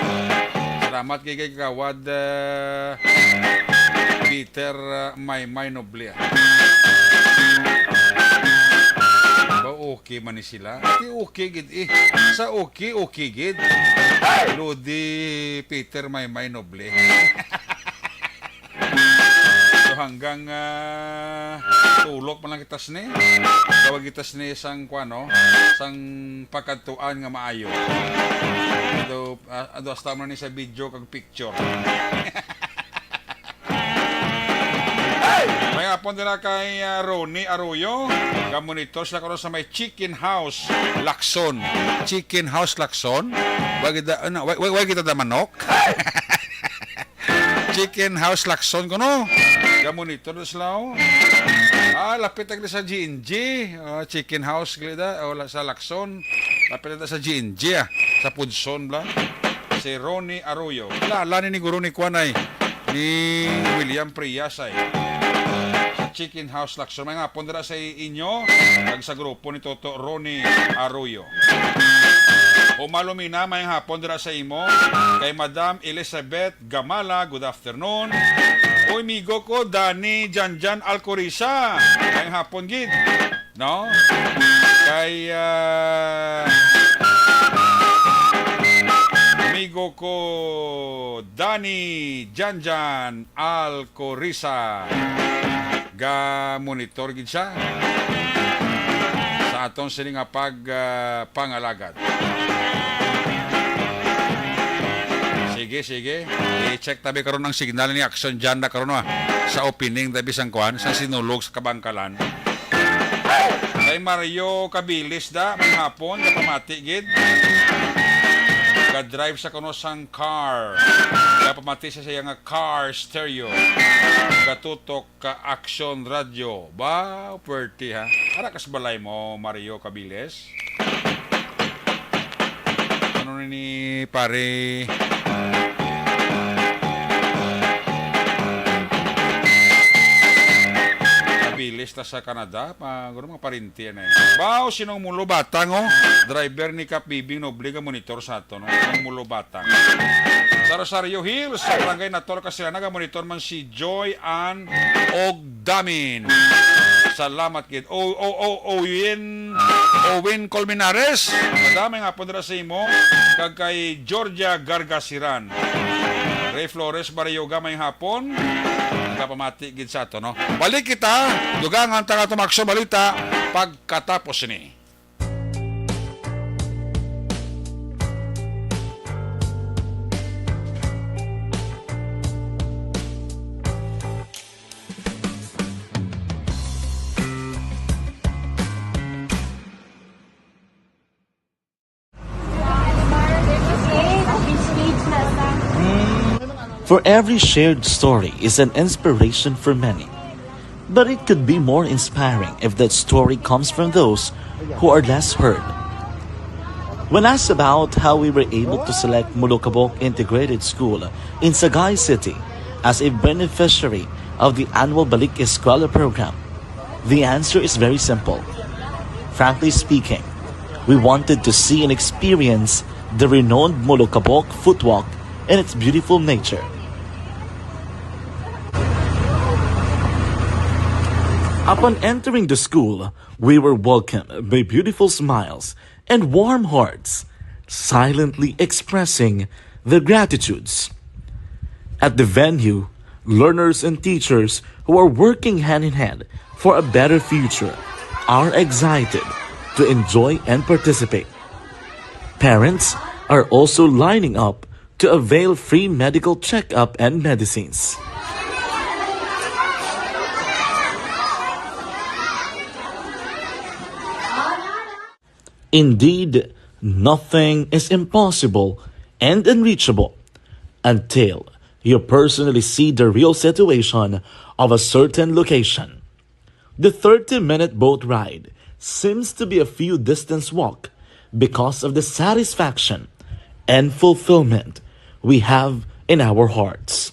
Salamat kay, kay Kagawad, ah, Peter, ah, Maymay Noble, ah. Ba, okay man ni sila? Di okay gid, eh. Sa okay, okay gid. Lodi Peter Maymay Noble. So, hanggang, ah, tulok pa lang kita sini. Tawag kita sini sang, kuwan, no? Sang pagkadtuan nga maayo. Ado, ah, ado, hasta man ni sa video kag picture. May hapon dira kay, ah, Ronnie Arroyo. Ga-monitor sila karon sa may Chicken House, Lacson. Chicken House, Lacson? Wa gid da-, ano, wa, wa, wa gid da manok? Chicken House, Lacson kuno. Ga-monitor na sila, oh. Ah, lapit na gid sa G and G. Ah, Chicken House gid da, o, la-, sa Lacson. Lapit na sa G and G, ah. Sa Pudson, bla. Si Ronnie Arroyo. Kilala ni, ni guro ni kuan ay, ni William Frias ay. Sa Chicken House, Lacson. May hapon dira sa inyo, kag sa grupo ni Toto Ronnie Arroyo. Umalumina, may hapon dira sa imo, kay Madam Elizabeth Gamala, good afternoon. Uy, migo ko, Danny Janjan Alcoriza. May hapon gid, no? Kay, ah, amigo ko, Danny Janjan Alcoriza. Ga-monitor gid siya sa aton sini nga pag, ah, pangalagad. Sige, sige. I-check tabi karon ang signal ni Action John na karon, ah. Sa opening tabi sang kuan, sa Sinulog sa Kabangkalan. Kay Mario Cabilis da, may hapon, kapamati gid. Ga-drive sa kuno sang car. Kapamati sa siya nga car stereo. Gatutok ka Action Radio. Ba, pwerte, ha? Ara kas balay mo, Mario Cabilis. Ano ni pare? Cabilis ta sa Canada, pa, guro mga parinti yan eh. Bao, sinong Mulo Batang, oh? Driver ni Kap Bibing Noble nga monitor sa ato, no? Sinong Mulo Batang. Sa Rosario Hills, sa Barangay Natol, Kasilana, nga monitor man si Joy Ann Ogdamin. Salamat gid. O, o, o, Owen, Owen Colmenares. Madam, may hapon dira sa imo. Kag kay Georgia Gargasiran. Ray Flores Barioga, may hapon. Nagapamati gid sa ato, no? Balik kita, dugang ang tanga tumakso balita pagkatapos ni. For every shared story is an inspiration for many. But it could be more inspiring if that story comes from those who are less heard. When asked about how we were able to select Mulukabok Integrated School in Sagay City as a beneficiary of the annual Balik Eskwela program, the answer is very simple. Frankly speaking, we wanted to see and experience the renowned Mulukabok footwalk and its beautiful nature. Upon entering the school, we were welcomed by beautiful smiles and warm hearts, silently expressing their gratitudes. At the venue, learners and teachers who are working hand in hand for a better future are excited to enjoy and participate. Parents are also lining up to avail free medical checkup and medicines. Indeed, nothing is impossible and unreachable until you personally see the real situation of a certain location. The thirty-minute boat ride seems to be a few distance walk because of the satisfaction and fulfillment we have in our hearts.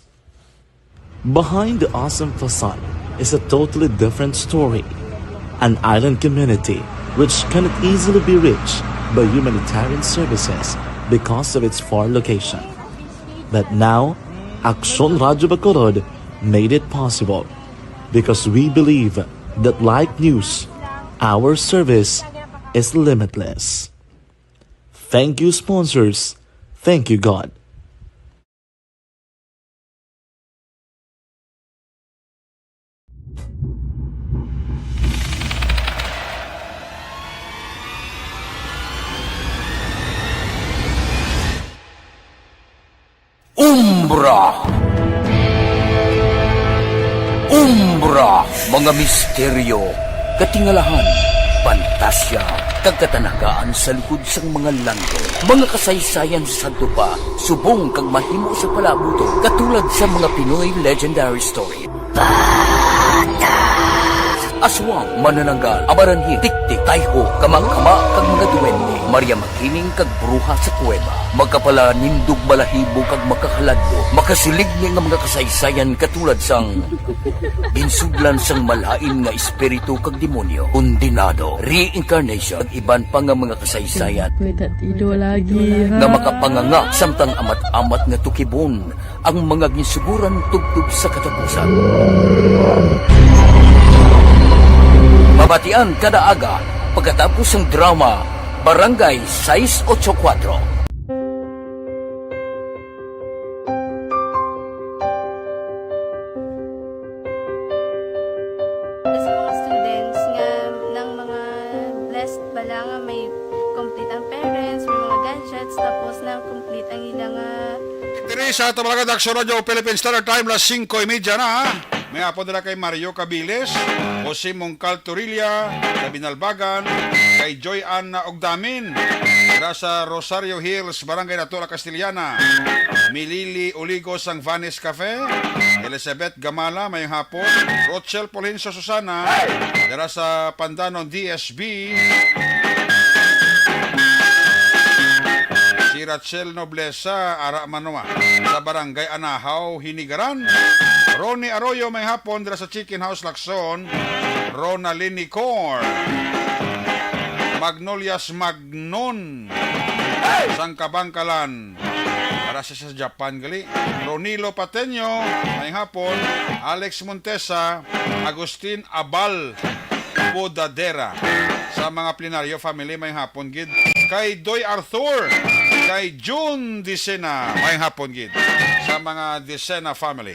Behind the awesome facade is a totally different story. An island community which cannot easily be reached by humanitarian services because of its far location. But now, Aksyon Radyo Bacolod made it possible because we believe that, like news, our service is limitless. Thank you, sponsors. Thank you, God. Umbra. Umbra, mga misteryo, katingalahan, pantasya, kag katanagaan sa likod sang mga langgam. Mga kasaysayan sa sadto pa, subong kag mahimo sa palabot, katulad sa mga Pinoy legendary story. Aswang, manananggal, amaranhil, tiktik, tayho, kamangkama, kag mga duwende, Maria Makiling, kag bruha sa kuweba. Makapalanindog, balahibo, kag makakaladlo, makasiligni nga mga kasaysayan katulad sang ginsudlan sang malain nga espiritu kag demonyo, kondenado, reincarnation, kag iban pa nga mga kasaysayan May tatido lagi, ha? nga makapanganga samtang amat-amat nga tukibon ang mga ginsuguran tubtob sa katapusan. Mabatian kada aga pagkatapos sang drama Barangay sais ocho kuwatro. Sa mga students nga nang mga blessed bala nga may complete ang parents, may mga gadgets, tapos na complete ang ila nga Diri sa Tabalaga Daxo Radio Philippine Standard Time, las singko y media na. May hapon dira kay Mario Cabiles, Jose Mongcal Torilla, sa Binalbagan, kay Joy Ann Ogdamin, dira sa Rosario Hills, Barangay Natula, Castellana, Milili Oligo sang Vanes Cafe, Elizabeth Gamala, mayong hapon, Rochelle Fulgencio Susana, dira sa Pandanon D S B, si Rachel Noblesa, ara man wa, sa Barangay Anahaw, Hinigaran, Ronnie Arroyo, mayong hapon, dira sa Chicken House, Lacson, Ronalyn Nicor, Magnolias Magnon, sang Kabangkalan, para sa, sa Japan gali, Ronilo Pateño, mayong hapon, Alex Montesa, Agustin Abal, Bodadera, sa mga Plenaryo family, mayong hapon gid, kay Doy Arthur, kay June Dicena, mayong hapon gid, sa mga Dicena family.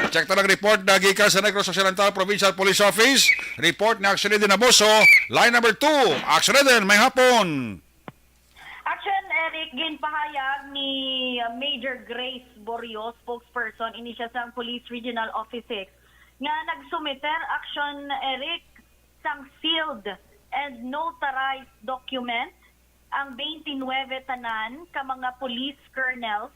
Check ta lang report na gikan sa Negros Occidental Provincial Police Office. Report ni Action Eden Amoso, line number two. Action Eden, mayong hapon. Action, Eric, ginpahayag ni Major Grace Borio, spokesperson ini siya sang Police Regional Office six, nga nagsumiter, Action, Eric, sang sealed and notarized document ang twenty-nine tanan ka mga police colonels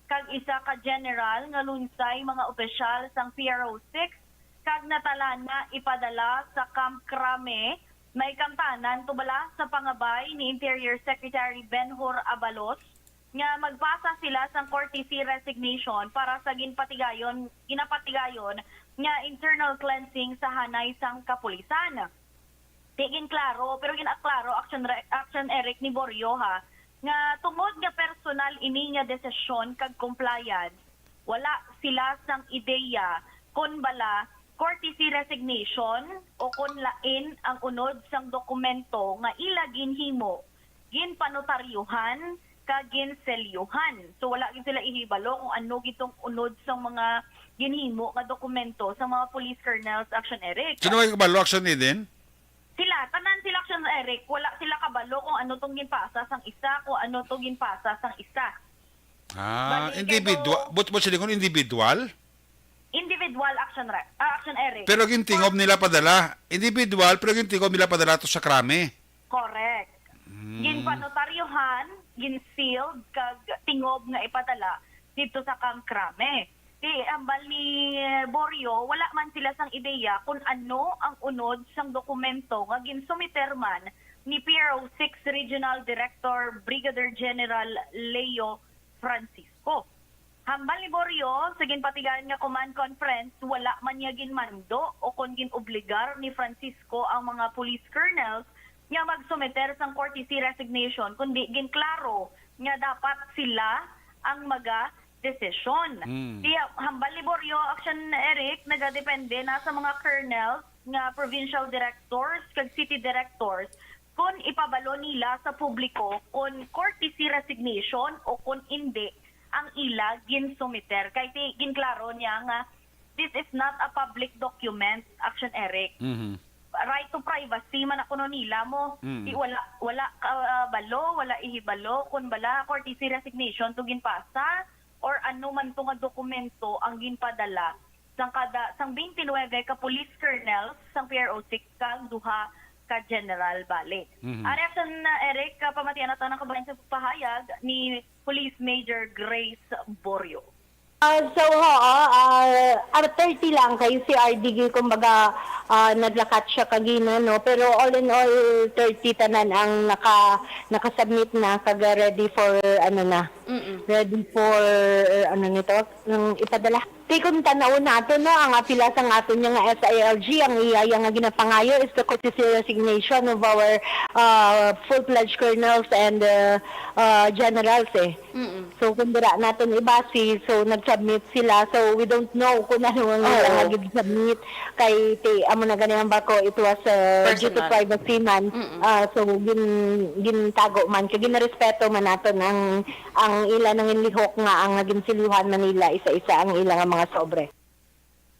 kag isa ka general nga lunsay mga opisyal sang P R O six kag natalana ipadala sa Camp Crame, may kamtanan tubala sa pangabay ni Interior Secretary Ben-Hur Abalos nga magpasa sila sang courtesy resignation para sa ginpatigayon ginapatigayon nga internal cleansing sa hanay sang kapulisan. Di ginklaro, pero ginaklaro, Action, Re- Action Eric, ni Borio, ha, nga tungod nga personal ini nga desisyon kag compliance, wala sila sang ideya kon bala courtesy resignation o kon lain ang unod sang dokumento nga ila ginhimo, ginpanotaryuhan, kag ginselyuhan. So wala gid sila ihibalo kung ano gid tong unod sang mga ginhimo nga dokumento sa mga police colonels, Action Eric. Sino may kabalo, Action Eden? Sila, tanan sila, Action Eric, wala sila kabalo kung ano tong ginpasa sang isa, kung ano to ginpasa sang isa. Ah, Bali, individual. kay But, but sila kung individual? Individual, Action, Re- ah, Action Eric. Pero gintingog nila padala. Individual, pero gintingog nila padala to sa Crame. Correct. Mm. Ginpanotaryohan, gin-sealed, kag tingob nga ipadala didto sa Kamkrame. Ti hambal ni Borio, wala man sila sang ideya kon ano ang unod sang dokumento nga ginsumiter man ni P R O six Regional Director Brigadier General Leo Francisco. Hambal ni Borio, sa ginpatigayon nga command conference, wala man niya ginmando o kon gin-obligar ni Francisco ang mga police colonels nga magsumiter sang courtesy resignation, kundi ginklaro nga dapat sila ang magadesisyon. Mm. Kaya hambal ni Borio, Action Eric, nagadepende na sa mga colonels nga provincial directors kag city directors kon ipabalo nila sa publiko kon courtesy resignation o kon indi ang ila ginsumiter. Kay ti, ginklaro niya nga this is not a public document, Action Eric. Mhm. Right to privacy man ako no nila mo. Mm. Di wala, wala ka, ah, balo, wala ihibalo kung bala courtesy resignation to ginpasa or ano man to nga dokumento ang ginpadala sang kada, sang twenty-nine ka police colonel sang P R O six kag duha ka general bali. Mhm. Ari, Action, ah, Eric, ah, pamatian nato ang kabahin sa pahayag ni Police Major Grace Borio. Ah, so, oo, ah, ah, thirty lang kay si R D G, kumbaga, ah, naglakat siya kagina, no? Pero all in all, thirty tanan ang naka-, naka-submit na, kag ready for, ano na, Mm-mm. ready for, ano nito, ng ipadala. Ti kung tanaw nato, no, ang apila sang aton nga S I L G, ang iya, iya nga ginapangayo is the courtesy resignation of our, ah, full-fledged colonels and, ah, ah, generals, eh. Mm-mm. So, kung dira naton ibasi, so, nag-submit sila. So, we don't know kung ano ang Oo. ilang gid submit. Kay, ti, amo na gani ang bako, it was, uh, due to Personal. privacy man. Mm-mm. Ah, so, gin-, gintago man. Kay ginarespeto man naton ang, ang ila nang lihok nga ang naging silyuhan man nila isa-isa ang ila nga mga sobre.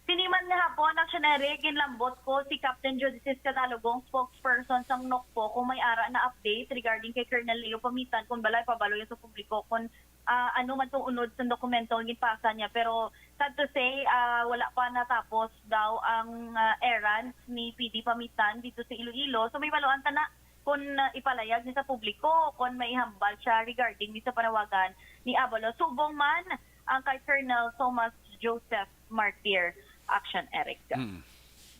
Sini man nga hapon, Action Eric, ginlambot ko si Captain Judicis Catalogong, spokesperson sang NOCPO, kung may ara na update regarding kay Colonel Leo Pamitan, kung balay pabalo sa publiko kung, ah, ano man tong unod sang dokumento nga ginpasa niya. Pero sad to say, ah, wala pa natapos daw ang, ah, errands ni P D Pamitan dito sa Iloilo. So may baluan ta na kung, ah, ipalayag ni sa publiko, kung may hambal siya regarding ni sa panawagan ni Abalo. Subong man ang kay Colonel Thomas Joseph Martir, Action Eric. Mm.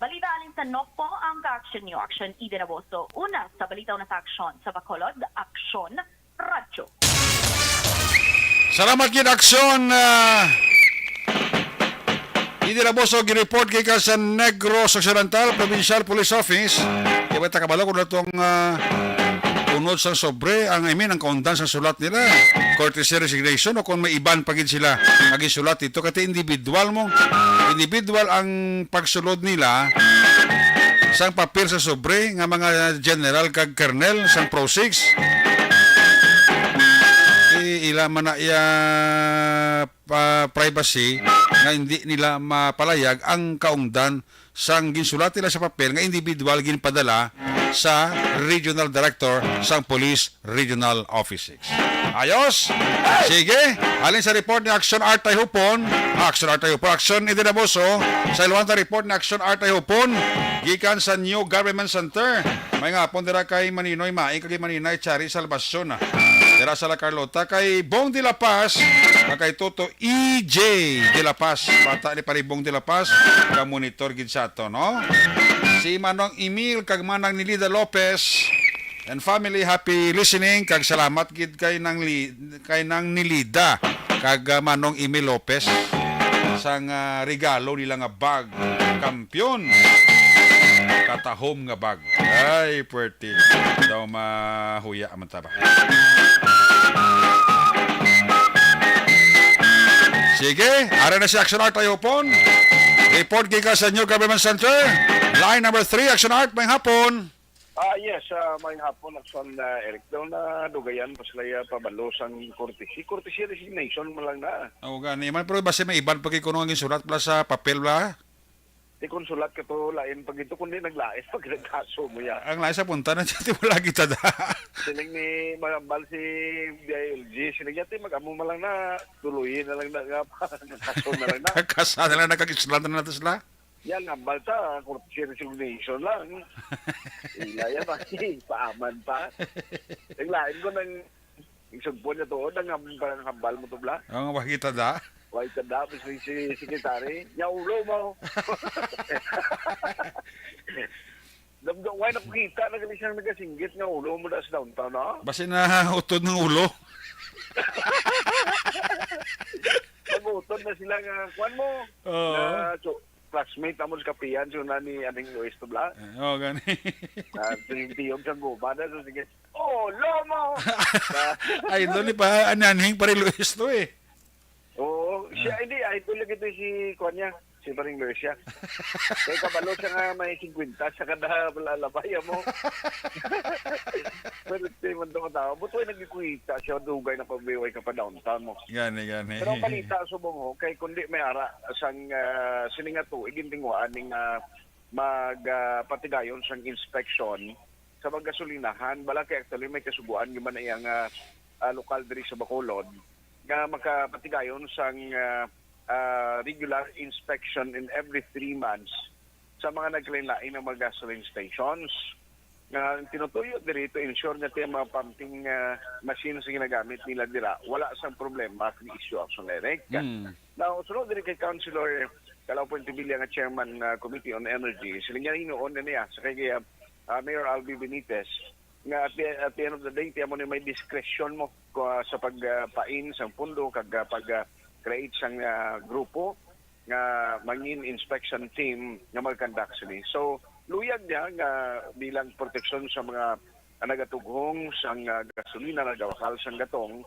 Balita alin sa NOCPO ang ka-action niyo, Action Eden Aboso. Una sa balita, una sa aksyon sa Bacolod, Aksyon Radyo. Salamat gid, Aksyon, ah, Eden Aboso, gi-report gikan sa Negros Occidental Provincial Police Office. Di ba ta kabalo kung natong, ah, unod sang sobre, ang, I mean, ang kaundan sang sulat nila, courtesy resignation, o kung may iban pa gid sila nga gisulat dito, kay ti individual mo, individual ang pagsulod nila sang papel sa sobre nga mga general kag colonel sang Pro Six. Ti ila man na iya pa privacy nga hindi nila mapalayag ang kaungdan sang ginsulat nila sa papel nga individual ginpadala sa regional director sang Police Regional Office six. Ayos! Sige, halin sa report ni Action Art Tayhupon, Action Art Tayhupon, Action Eden Aboso, sa iluhan ta report ni Action Art Tayhupon, gikan sa New Government Center. May nga hapon dira kay Maninoy Maing, kay Maninay Chari Salvacion, ah. Dira sa La Carlota, kay Bong de la Paz, kag kay Toto E J de la Paz, bata ni Paribong de la Paz, ka monitor gid sa ato, no? Si Manong Emil kag Manang Nilida Lopez and family, happy listening, kag salamat gid kay Nang Li-, kay Nang Nilida kag, ah, Manong Emil Lopez sang, ah, regalo nila nga bag. Kampiyon, katahom nga bag. Ay, puwerte. Daw mahuya man ta ba. Sige, ara na si Action Art Ayopon. Report gikan sa New Government Center. Line number three, Action Art, may hapon. Ah, yes, ah, may hapon, Action, ah, Eric. Daw na dugayan pa sila, ah, pabalo sang courtesy. Courtesy resignation mo lang na. Oo, gani man, pero basi may iban pa gid kuno ang ginsulat pala sa papel, bala. Di kon sulat ka to, lain pa gito, kundi naglain pag nagkaso mo ya. Ang lain sa punta na dyan, di mo lagi tada. Siling ni Magambal si D I L G, siling niya, "Ti, mag-amo man lang na, tuluyin na lang na, nga, kaso na lang na." Kasa na lang, nagkag-isla na nato sila. Yan, hambal ta, corruption resignation lang. Ila yan, ay, paaman pa. Ang lain ko nang isugpon niya to, nang ham-, parang hambal mo to, bla? Ang wakita da? Why ka da, si, si secretary? Nya ulo mo. Damdo, why nakukita na gali siyang nagasinggit nga ulo mo da sa downtown, no? Basi na utod ng ulo. Pag-utod na sila nga, kuwan mo, Oo. Na, so, classmate amo sa kapihan, so na ni Aning Luis to bla. Eh, oh, gani. Ah, tiyog-tiyog sa guma na, so sige, "Oh, Lomo!" Idol ni pa, ani, anhing pare Luis to eh. Oo, siya, Ah. Hindi, idol lagi to si, kuwan niya, si Paring Luis siya. Kaya kabalo siya nga may singkwenta sa kada lalabay mo. Pero di man to matawa. Buto ay nagkikita siya, dugay na pag-, way ka pa downtown mo. Gani, gani. Pero ang balita subong ho, kay kundi may ara sang, ah, sini nga tuig gintinguhaan ning, ah, mag, ah, patigayon sang inspection sa mga gasolinahan. Bala kay actually may kasuguan gyud man iya nga, ah, lokal diri sa Bacolod nga makapatigayon sang, ah, ah, regular inspection in every three months sa mga nagkalain-lain nga mga gasoline stations. Nga ang tinutuyo diri to ensure nga ti ang mga pumping, ah, machines nga ginagamit nila dira, wala sang problema kag issue action direct. Mm. Now, sunod diri kay Councilor Calao Fuentebilla nga chairman, ah, Committee on Energy, sila niya hinuon na niya sa kay, ah, ah, Mayor Albi Benitez nga at the, at the end of the day, tiyan mo ni may discretion mo, ah, sa pag, ah, pain sang pundo kag, ah, pag, ah, create sang, ah, grupo nga mangin inspection team nga mag-conduct sini. So, luyag niya nga bilang proteksyon sa mga, ah, nagatughong sang, ah, gasolina, nagawakal sang gatong,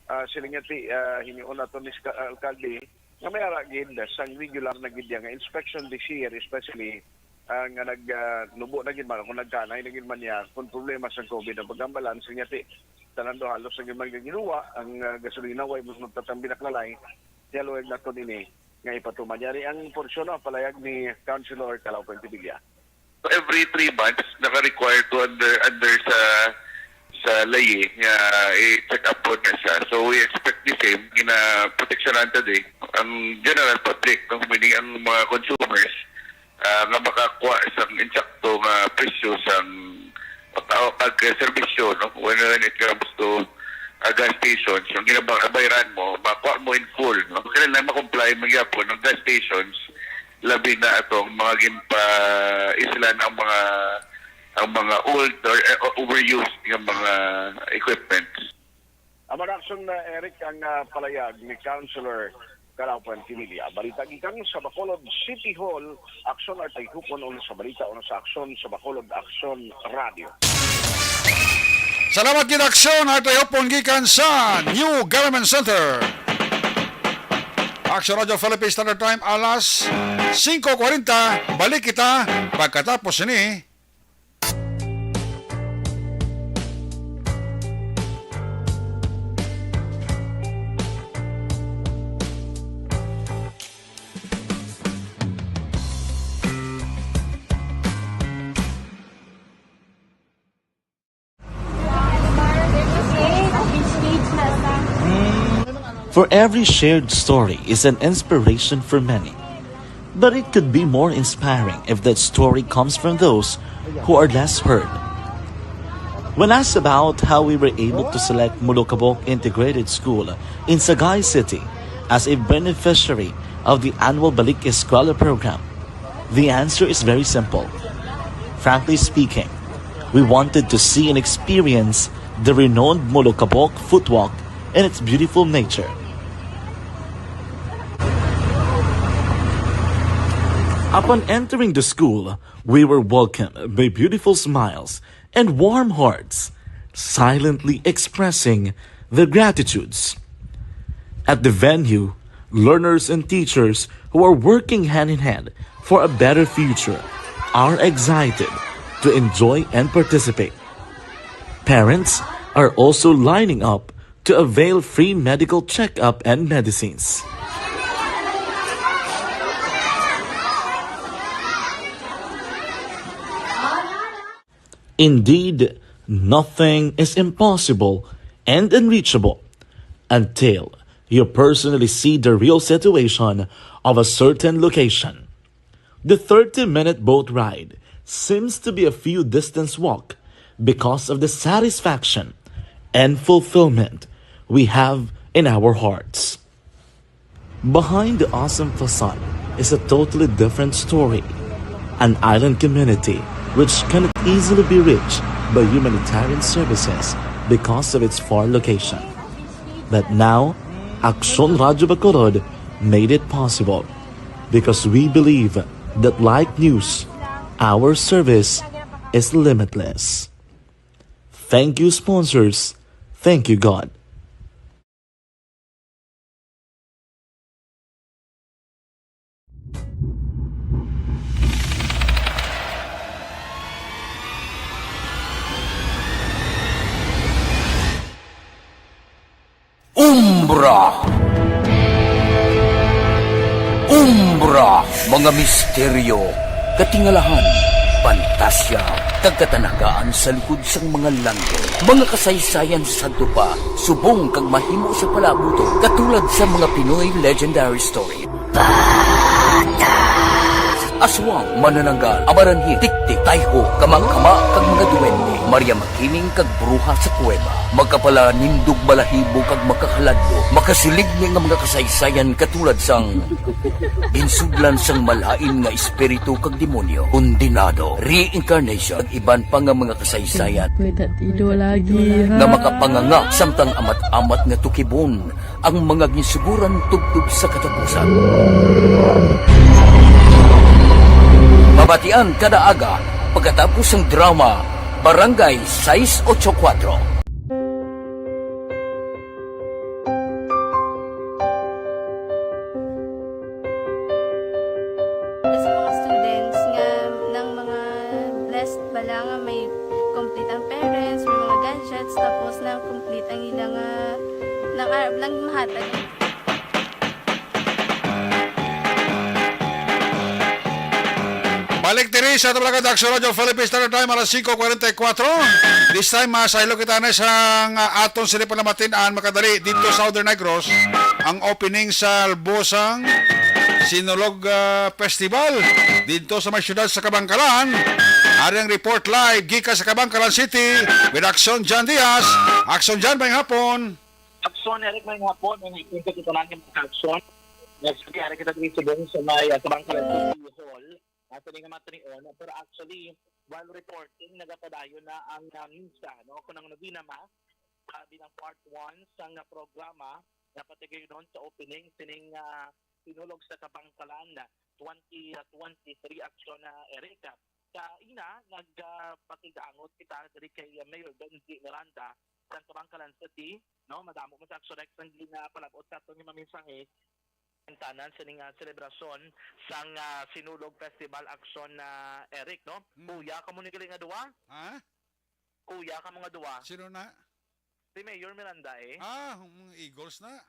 ah, sila nga ti, ah, hinion nato ni ska-, alkalde nga may ara gid sang regular na gid nga inspection this year, especially, ah, nga nag, ah, nubo na gid man, kung nagkanay na gid man niya, kung problema sa COVID ang paghambalan, sila nga ti, tanan daw halos na gid man ginawa, ang, ah, gasolina, way mo magtatambi na klalay, kaya luwag nato nini nga ipatuman. Yari ang porsyon, no, palayag ni Councilor Calao Fuentebilla. So, every three months, naka-require to under, under sa, sa layi nga i-check up po na siya. So, we expect the same. Ginaproteksyonan ta di ang general public, no? Meaning ang mga consumers, ah, nga makakuha sa insakto nga presyo sang pagka-, pagka-serbisyo, no? When, when it comes to, ah, gas stations, yung ginabayran mo, makuha mo in full, no? Kailangan ma-comply mo gyapon ang gas stations, labi na atong mga ginpa-islan ang mga, ang mga old or, eh, overused nga mga equipment. Ang mga aksyon na, Eric, ang, ah, palayag ni Councilor Calao Fuentebilla. Balita gikan sa Bacolod City Hall, Aksyon Artay Hupon, ulo sa balita, ulo sa Aksyon sa Bacolod, Aksyon Radio. Salamat gid, Aksyon Artay Hupon gikan sa New Government Center. Aksyon Radio Philippines Standard Time, alas singko kwarenta. Balik kita pagkatapos ini. For every shared story is an inspiration for many. But it could be more inspiring if that story comes from those who are less heard. When asked about how we were able to select Molokabok Integrated School in Sagay City as a beneficiary of the annual Balik Eskwela program, the answer is very simple. Frankly speaking, we wanted to see and experience the renowned Molokabok Footwalk and its beautiful nature. Upon entering the school, we were welcomed by beautiful smiles and warm hearts, silently expressing their gratitudes. At the venue, learners and teachers who are working hand in hand for a better future are excited to enjoy and participate. Parents are also lining up to avail free medical checkup and medicines. Indeed, nothing is impossible and unreachable until you personally see the real situation of a certain location. The thirty-minute boat ride seems to be a few distance walk because of the satisfaction and fulfillment we have in our hearts. Behind the awesome facade is a totally different story. An island community which cannot easily be reached by humanitarian services because of its far location. But now, Aksyon Radyo Bacolod made it possible because we believe that, like news, our service is limitless. Thank you, sponsors. Thank you, God. Umbra. Umbra, mga misteryo, katingalahan, pantasya, kag katanagaan sa likod sang mga langit. Mga kasaysayan sa sadto pa, subong kag mahimo sa palabuton, katulad sa mga Pinoy legendary story. Aswang, manananggal, amaranhit, tiktik, tayho, kamangkama, kag mga duwende. Maria Makiling kag bruha sa kuweba. Makapalanindog balahibo kag makahaladlok, makasiligni nga mga kasaysayan katulad sang ginsudlan sang malain nga espiritu kag demonyo, kondenado, reincarnation, kag iban pa nga mga kasaysayan May tatido lagi, ha? nga makapanganga samtang amat-amat nga tukibon ang mga ginsuguran tubtob sa katapusan. Mabatian kada aga pagkatapos sang drama Barangay sais ocho kuwatro. Sa mga students nga nang mga blessed bala nga may complete ang parents, may mga gadgets, tapos na complete ang ila nga nang arab lang mahatag. Balik diri sa Tabalagan Action Radio Philippines Standard Time, alas singko kwarenta y kuwatro. This time, ah, saylo kita na sang, ah, aton sini panamatian makadali dito sa Southern Negros, ang opening sa Albosang Sinulog, ah, Festival dito sa may siyudad sa Kabangkalan. Ari ang report live gikan sa Kabangkalan City with Action John Diaz. Action John, may hapon. Action, Eric, may hapon, may hapon sa kita namin mga action. Next week, Eric, kita dito sa may, ah, Kabangkalan City Hall. Nasa nga matinion, pero actually, while reporting, nagapadayon na ang, ah, misa, no? Kung ang nagina ma, sabi ng part one sa nga programa, napatigayon sa opening, sining, ah, Sinulog sa Kabangkalan twenty twenty-three action na Eric. Sa ina, nagpatigaangot kita diri kay Mayor Benji Miranda sa Kabangkalan City, no? Madamo mo sa action Rex ang ginapalabot sa aton nga mga mensahe. Tanan sining, ah, selebrasyon sang, ah, Sinulog Festival Action na Eric, no? Mm. Kuya, kamo ni gali nga duwa? Ha? Kuya, kamo nga duwa? Sino na? Si Mayor Miranda eh. Ah, mga Eagles na.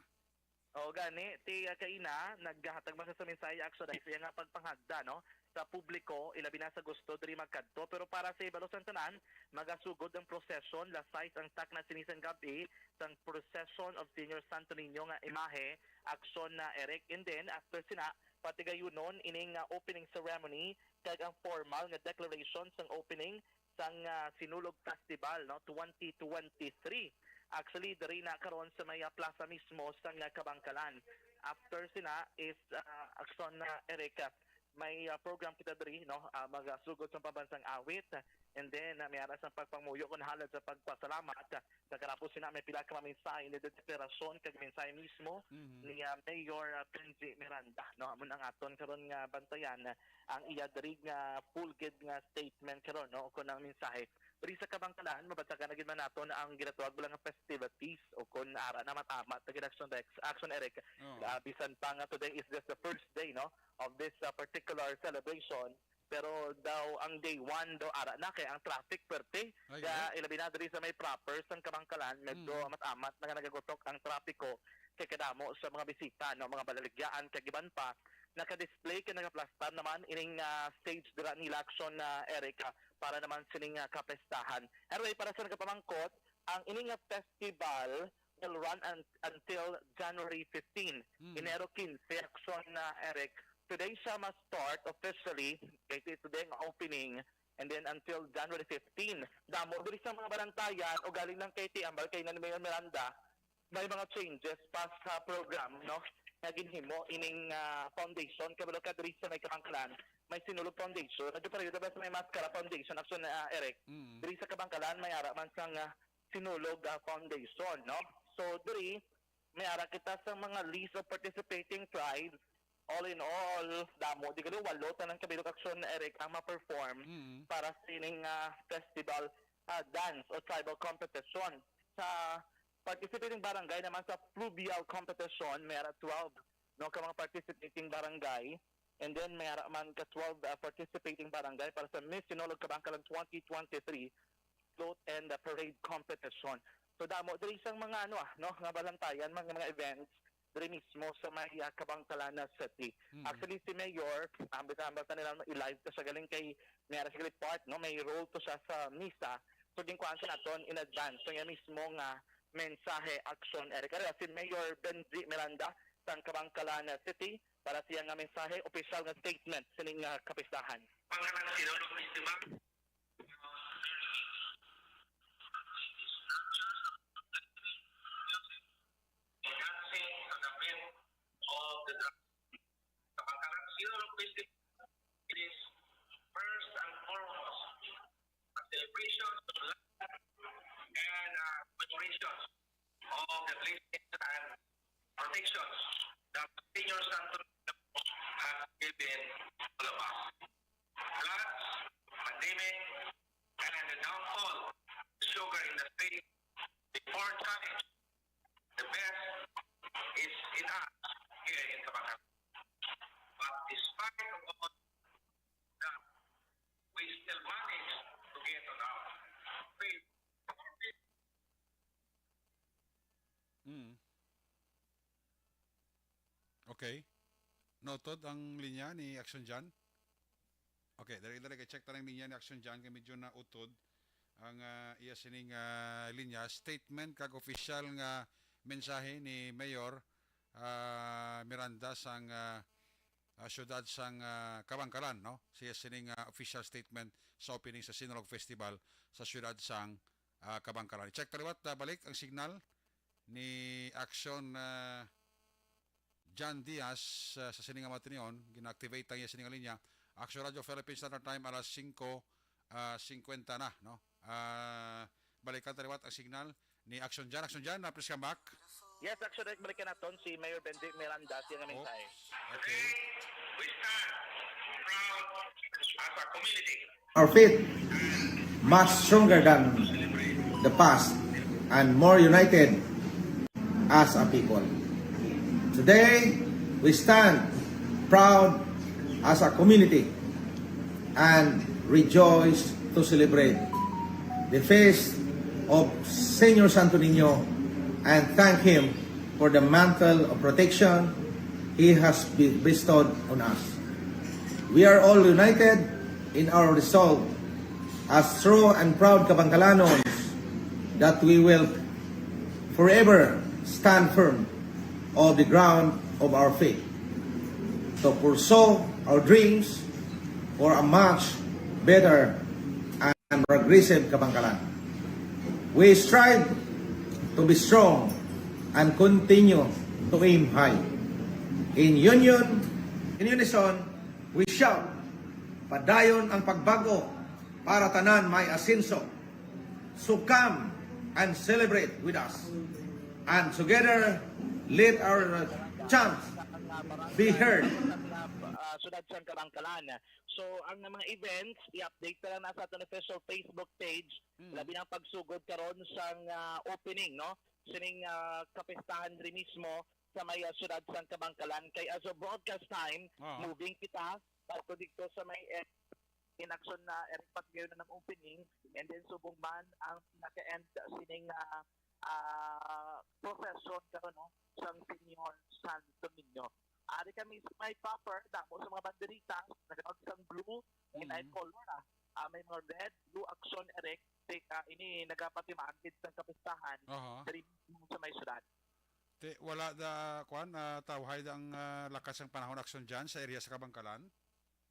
O gani, ti, ah, kaina, naghatag man sa mensahe actually sa iya nga pagpanghagda, no, sa publiko, ilabi na sa gusto diri magkadto. Pero para sa ibalo sang tanan, magasugod ang procession, las sais ang takna sini sang gab-i, sang Procession of Senior Santo Niño nga imahe, action na Eric. And then, after sina, patigayunon ining, ah, opening ceremony, kag ang formal nga declaration sang opening sang, ah, Sinulog Festival, no, twenty twenty-three. Actually, diri na karon sa may, ah, plaza mismo sang, ah, Kabangkalan. After sina is, ah, action na Eric, ah, may, ah, program kita diri, no, ah, magasugod sa pambansang awit, and then, ah, may ara sang pagpangamuyo kon halad sa pagpasalamat, ah, sa katapos sina may pila ka mga mensahe ni deklarasyon kag mensahe mismo Mhm. ni, ah, Mayor, ah, Benji Miranda, no, amo ang aton karon nga bantayan, ah, ang iya diri nga full gid nga statement karon, no, kon ang mensahe. Diri sa Kabangkalan, mabantagan na gid man naton ang ginatawag lang nga festivities o kon ara na mat-amat na gid action Rex, action Eric. Oo. Ah, bisan pa nga today is just the first day, no, of this, ah, particular celebration, pero daw ang day one daw ara na kay ang traffic perte. Ay, Kaya ay. ilabi na diri sa may proper sang Kabangkalan, medyo Mm. amat-amat na nga nagagutok ang trapiko kay kadamo sa mga bisita, no, mga balaligyaan kag iban pa. Naka-display kag nagaplastar naman ining, ah, stage dira nila action na Eric, ah, para naman sining, ah, kapestahan. Anyway, para sa nagapamangkot, ang ining nga festival will run un- until January fifteen, Mm. Enero quince, action na Eric, today siya ma-start officially, kay ti-, today ang opening, and then until January fifteen. Damo diri sa mga balantayan, o galing lang kay ti-, ambal kay na ni Mayor Miranda, may mga changes pa sa program, no? Nga ginhimo ining, ah, foundation, kabalo ka diri sa may Kabangkalan, may Sinulog Foundation. Nagpareho ba sa may Mascara Foundation, Action, ah, Eric? Mm. Diri sa Kabangkalan, may ara man sang, ah, Sinulog, ah, Foundation, no? So, diri, may ara kita sa mga list of participating tribes. All in all, damo, di gali walo tanan kabilog, Action, Eric, ang ma-perform Mm. para sining, ah, festival, ah, dance o tribal competition. Sa participating barangay naman sa fluvial competition, may ara twelve, no, ka mga participating barangay. And then, may ara man ka twelve, ah, participating barangay para sa Miss Sinulog Kabangkalan twenty twenty-three float and, ah, parade competition. So, damo diri sang mga, ano, ah, no, nga balantayan, mga, mga events diri mismo sa may, ah, Kabangkalan na City. Mm. Actually, si Mayor, ambit-ambit na nila, i-live to siya galing kay may ara siya part, no? May role to siya sa misa. So, ginkuhaan siya naton in advance. So, iya mismo nga mensahe, Action, Eric. Ari si Mayor Benji Miranda sang Kabangkalan na City para siya nga mensahe, opisyal nga statement sining, ah, kapistahan. Kabangkalan Sinulog Festival. It is first and foremost a celebration of life and, uh, commemoration of the blessings and protections that Señor Santo Niño has given all of us. Floods, pandemic, and the downfall of the sugar industry, the poor challenge, the best is in us here in Kabangkalan. But despite of all that, we still manage to get on our feet. Mm. Okay. Nautod ang linya ni Action John. Okay, dali, dali, check ta lang linya ni Action John kay medyo nautod ang, ah, iya sining, ah, linya. Statement kag official nga mensahe ni Mayor, ah, Miranda sang, ah, ah, siyudad sang, ah, Kabangkalan, no? Siya sining, ah, official statement sa opening sa Sinulog Festival sa siyudad sang, ah, Kabangkalan. I-check ta liwat, ah, balik ang signal ni Action, ah, John Diaz, ah, sa sining nga mga tinion, gina-activate ang iya sining nga linya. Action Radio Philippines Standard Time, alas singko, ah, singkwenta na, no? Ah, balikan ta liwat ang signal ni Action John. Action John, ah, please come back. Yes, Action John, balikan naton si Mayor Benji Miranda, siya nga mensahe. Okay. We stand proud as a community. Our faith much stronger than the past and more united as a people. Today, we stand proud as a community and rejoice to celebrate the feast of Señor Santo Niño and thank Him for the mantle of protection He has be-, bestowed on us. We are all united in our resolve as true and proud Kabangkalanons that we will forever stand firm on the ground of our faith to pursue our dreams for a much better and progressive Kabangkalan. We strive to be strong and continue to aim high. In union, in unison, we shout, "Padayon ang pagbago para tanan may asenso." So come and celebrate with us. And together, let our chants be heard. Ah, siyudad sang Kabangkalan. So, ang mga events, i-update na lang na sa aton official Facebook page. Mm. Labi na ang pagsugod karon sang, ah, opening, no? Sining, ah, kapistahan diri mismo sa may, ah, siyudad sang Kabangkalan. Kay as of broadcast time, Oo. moving kita, pato dito sa may, eh, in action na, eh, pati ngayon na ng opening, and then subong man ang pinaka-end sining, ah, ah, procession karon, no, sang Señor Santo Niño. Ari kami sa may proper, damo sa mga banderitas, nagtawag sang blue, and Mm. ay color, ah. Ah, may mga red, blue, Action, Eric, take, ah, ini nagapatimaan gid sang kapistahan Aha. diri mismo sa may syudad. Te, wala da, kuan, ah, tawhay da ang, ah, lakas sang panahon, Aksyon, dyan sa area sa Kabangkalan?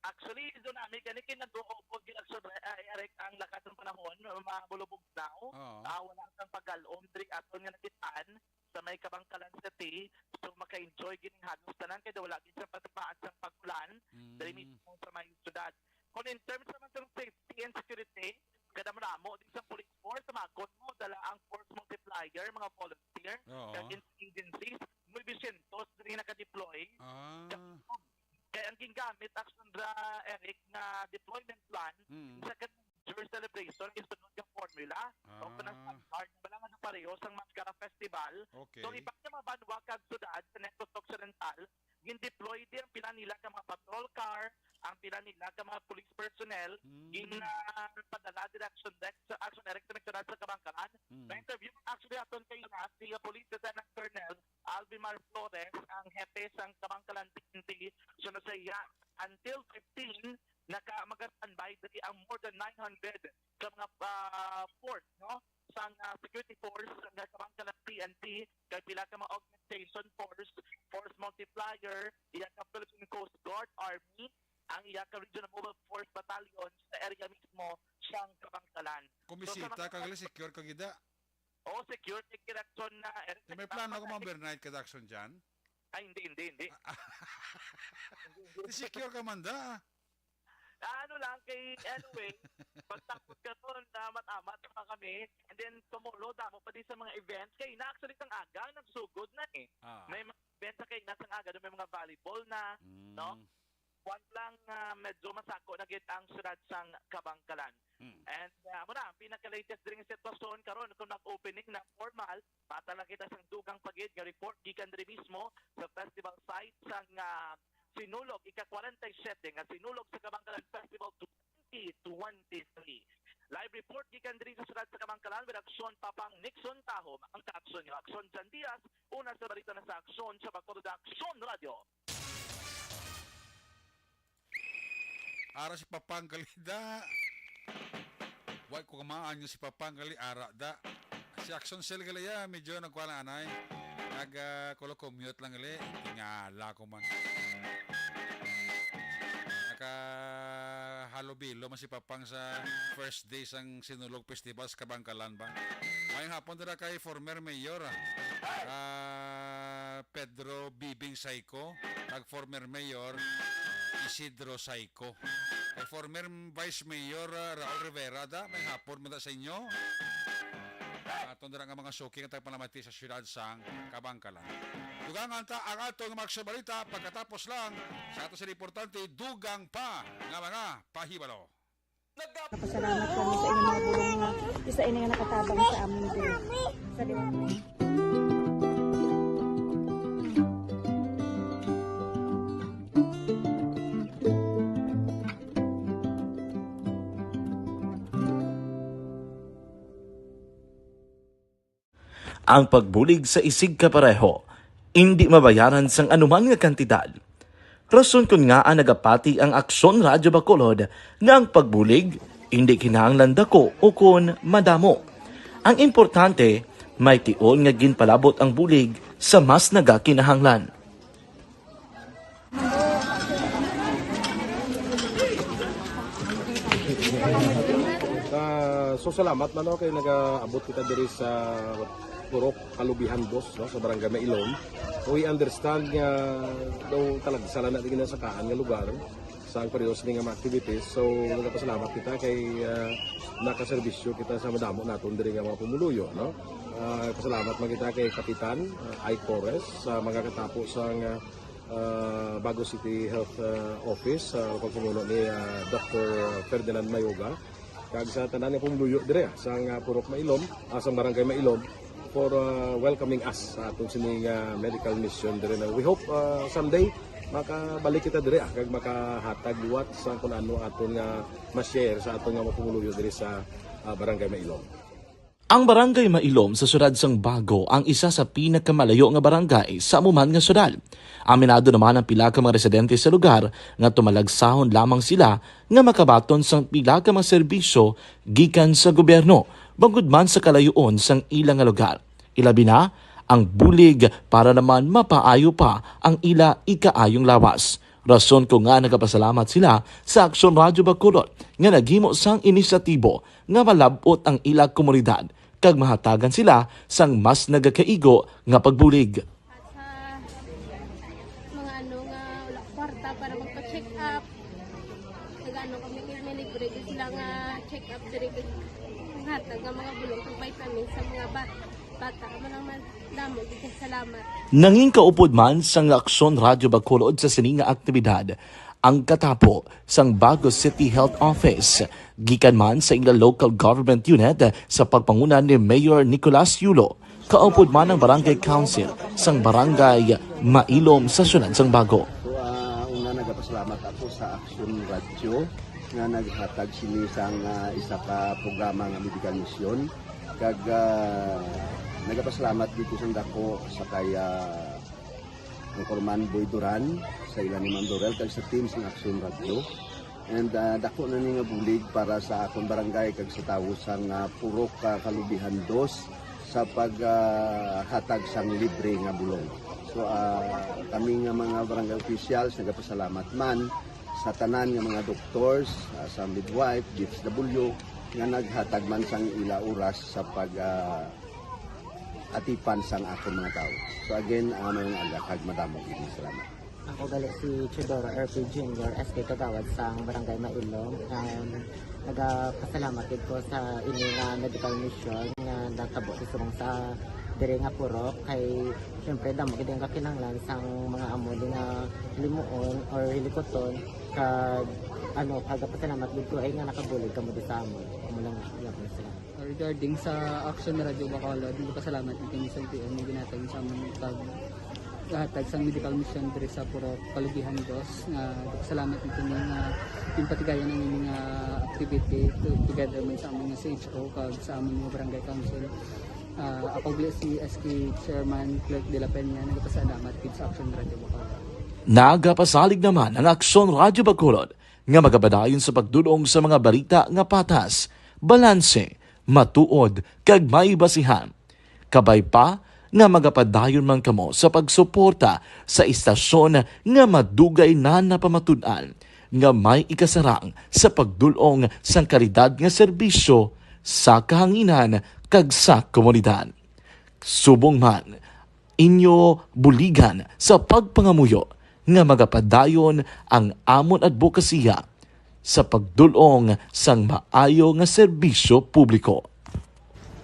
Actually, doon namin gani kay nag-uupod gyud, Aksyon, ah, Eric, ang lakas ng panahon, mga bulubog now. Oo. Ah, wala sang pag-alom diri aton nga nakitaan sa may Kabangkalan City. So, maka-enjoy gini halos tanan kay wala gid siya patibaan sang pag-ulan diri Mm. mismo sa may syudad. Kung in terms naman sa safety and security, kadamo-damo din sa police force, sa mga gunmo, dala ang force multiplier, mga volunteer, Oo. kag in-, agencies, nuebe syentos diri naka-deploy. Ah. Kay ang gingamit, Aksyon, ra, Eric, nga deployment plan Mm. sa kan-, Jersey celebration is sunod nga formula. O kung ang Ah. standard, wala nga pareho sang Mascara Festival. Okay. So, iban nga mga banwa kag syudad sa Negros Occidental, gin-deploy di ang pila nila ka mga patrol car, ang pila nila ka mga police personnel, Mm. gin, ah, padala diri Aksyon Dex, sa Aksyon Eric sa nagsunod sa Kabangkalan. Mm. Na-interview actually aton kay na si, ah, Police Lieutenant Colonel Alvimar Flores, ang hepe sang Kabangkalan P N P. So, nasa iya, until fifteen, naka, maga-standby diri ang more than nine hundred ka mga, ah, force, no? Sang, ah, security force, sang Kabangkalan P N P, kay pila ka mga augmentation force, force multiplier, iya ka Philippine Coast Guard, Army, ang iya ka Regional Mobile Force Battalion sa area mismo sang Kabangkalan. So, sa Kumisita mga ka gali, secure ka gida? Oo, secure, secure, Aksyon, na, Eric, Di may nagtapos plano ko na, mag-overnight ka, Aksyon, dyan? Ay, hindi, hindi, hindi. Ah, ah. Hindi, hindi. Di secure ka man da. Ah, ano lang, kay, anyway, pagtapos ka doon, na matamat pa kami, and then tumulo, damo pa din sa mga events. Kay na, actually, sang aga, nagsugod na eh. Ah. May mga events sa kay na sang aga, doon may mga volleyball na, Mm. no? Kuwan lang, ah, medyo masako na gid ang syudad sang Kabangkalan. Hmm. And, ah, amo na, ang pinaka-latest diri nga sitwasyon karon kung nag-opening na formal, mata lang kita sang dugang pa gid nga report gikan diri mismo sa festival site sang, ah, Sinulog, ika-kwarenta y siyete nga Sinulog sa Kabangkalan Festival twenty twenty-three. Live report gikan diri sa syudad sa Kabangkalan with Aksyon Papang Nixon Tahom, ang ka-aksyon niyo. Aksyon Jan Diaz, una sa balita na sa Aksyon sa Bacolod, Aksyon Radio. Ara si Papang gali da. Wa ko kamaan nga si Papang gali ara da. Si Aksyon Sel gali ya, medyo nagkuha na anay. Nag, ah, kulo commute lang gali. Tingala ko man. Nakahalubilo man si Papang sa first day sang Sinulog Festival sa Kabangkalan ba. Mayong hapon dira kay former mayor, ah, ah, Pedro Bibing Saico, kag former mayor Isidro Saico. Kay former vice mayor, ah, Raul Rivera da, mayong hapon man da sa inyo. Aton dira nga mga suki nga tagpalamati sa siyudad sang Kabangkalan. Dugangan ta ang aton mga balita pagkatapos lang sa aton sa importante, dugang pa nga mga pahibalo. Nagapasalamat kami sa inyong mga bulong nga isa ini nga nakatabang sa amon diri sa liwat. Ang pagbulig sa isigkapareho indi mabayaran sang anuman nga kantidad. Rason kon ngaa nagapati ang Aksyon Radyo Bacolod nga ang pagbulig indi kinahanglan dako ukon madamo. Ang importante, may tion nga ginpalabot ang bulig sa mas nagakinahanglan. Ah, so, salamat man, no, kay nagaabot kita diri sa Purok Kalubihan Dos, no, sa Barangay Mailom. We understand nga daw talagsa lang na di ginasakaan nga lugar sa ang periodo nga mga activities. So, nagapasalamat kita kay, ah, nakaserbisyo kita sa madamo naton diri nga mga pumuluyo, no? Ah, pasalamat man kita kay Kapitan, ah, Ike Torres, sa mga katapo sang, ah, ah, Bago City Health, ah, Office, sa pagpamuno ni, ah, Doktor Ferdinand Mayoga, kag sa tanan nga pumuluyo dire, ah, sang, ah, Purok Mailom, ah, sang Barangay Mailom, for, ah, welcoming us sa aton sini nga medical mission dire na. We hope, ah, someday makabalik kita dire, ah, kag makahatag liwat sa kung ano aton nga ma-share sa aton nga mga pumuluyo dire sa, ah, Barangay Mailom. Ang Barangay Mailom sa siyudad sang Bago ang isa sa pinakamalayo nga barangay sa amo man nga siyudad. Aminado naman ang pila ka mga residente sa lugar nga tumalagsahon lamang sila nga makabaton sang pila ka mga serbisyo gikan sa gobyerno, bangod man sa kalayoon sang ila nga lugar. Ilabi na ang bulig para naman mapaayo pa ang ila ikaayong lawas. Rason ko nga nagapasalamat sila sa Aksyon Radyo Bacolod nga naghimo sang inisyatibo nga malab-ot ang ila komunidad kag mahatagan sila sang mas nagakaigo nga pagbulig. At sa mga ano nga wala kwarta para magpa-check up, nag-ano kami, may libre gyud sila nga check up diri, kag hatag nga mga bulong kag vitamins sa mga bat-, bata. Amo lang man, damo gyud kay salamat. Nangin kaupod man sang Aksyon Radyo Bacolod sa sini nga aktibidad ang katapo sang Bago City Health Office, gikan man sa ila local government unit sa pagpanguna ni Mayor Nicolas Yulo, kaupod man ang Barangay Council sang Barangay Mailom sa siyudad sang Bago. So, ah, una, nagapasalamat ako sa Aksyon Radyo nga naghatag sini sang, ah, isa ka programa nga medical mission. Kag, ah, nagapasalamat dito sa dako sa kay, ah, Anchorman Boy Duran, sa ila ni Ma'am Dorel, kag sa team sang Aksyon Radyo. And, ah, dako na ni nga bulig para sa akon barangay kag sa tawo sang, ah, Purok, ah, Kalubihan Dos sa pag, ah, hatag sang libre nga bulong. So, ah, kami nga mga barangay officials nagapasalamat man sa tanan nga mga doctors, ah, sa midwife, D S W, nga naghatag man sang ila oras sa pag, ah, atipan sang akon mga tawo. So again, ah, mayong aga kag madamo gid nga salamat. Ako gali si Teodoro R P Junior, S K Kagawad sang Barangay Mailom. Um, nagapasalamat gid ko sa ini nga medical mission nga natabo sa subong sa diri nga purok, kay syempre damo gid ang kakinahanglan sang mga amo di nga limuon or hilikuton, kag ano, kagapasalamat gid ko ay nga nakabulig kamo di sa amon. Amo lang, iya ko na sila. Regarding sa Action Radio Bacolod, nagpasalamat gid kami sa L T O nga ginhatag sa amon pag hatag sang medical mission diri sa Purok Kalubihan Dos, nga nagpasalamat gid kami nga ginpatigayon ang ini nga activity to-, together man sa amon nga C H O kag sa amon nga barangay council. Ah, ako gali si S K Chairman Clerk de la Peña, nagpasalamat gid sa Action Radio Bacolod. Nagapasalig naman ang Aksyon Radyo Bacolod nga magapadayon sa pagdul-ong sa mga balita nga patas, balanse, matuod, kag may basihan. Kabay pa nga magapadayon man kamo sa pagsuporta sa istasyon nga madugay na napamatud-an nga may ikasarang sa pagdul-ong sang kalidad nga serbisyo sa kahanginan kag sa komunidad. Subong man, inyo buligan sa pagpangamuyo nga magapadayon ang amon adbokasiya sa pagdul-ong sang maayo nga serbisyo publiko.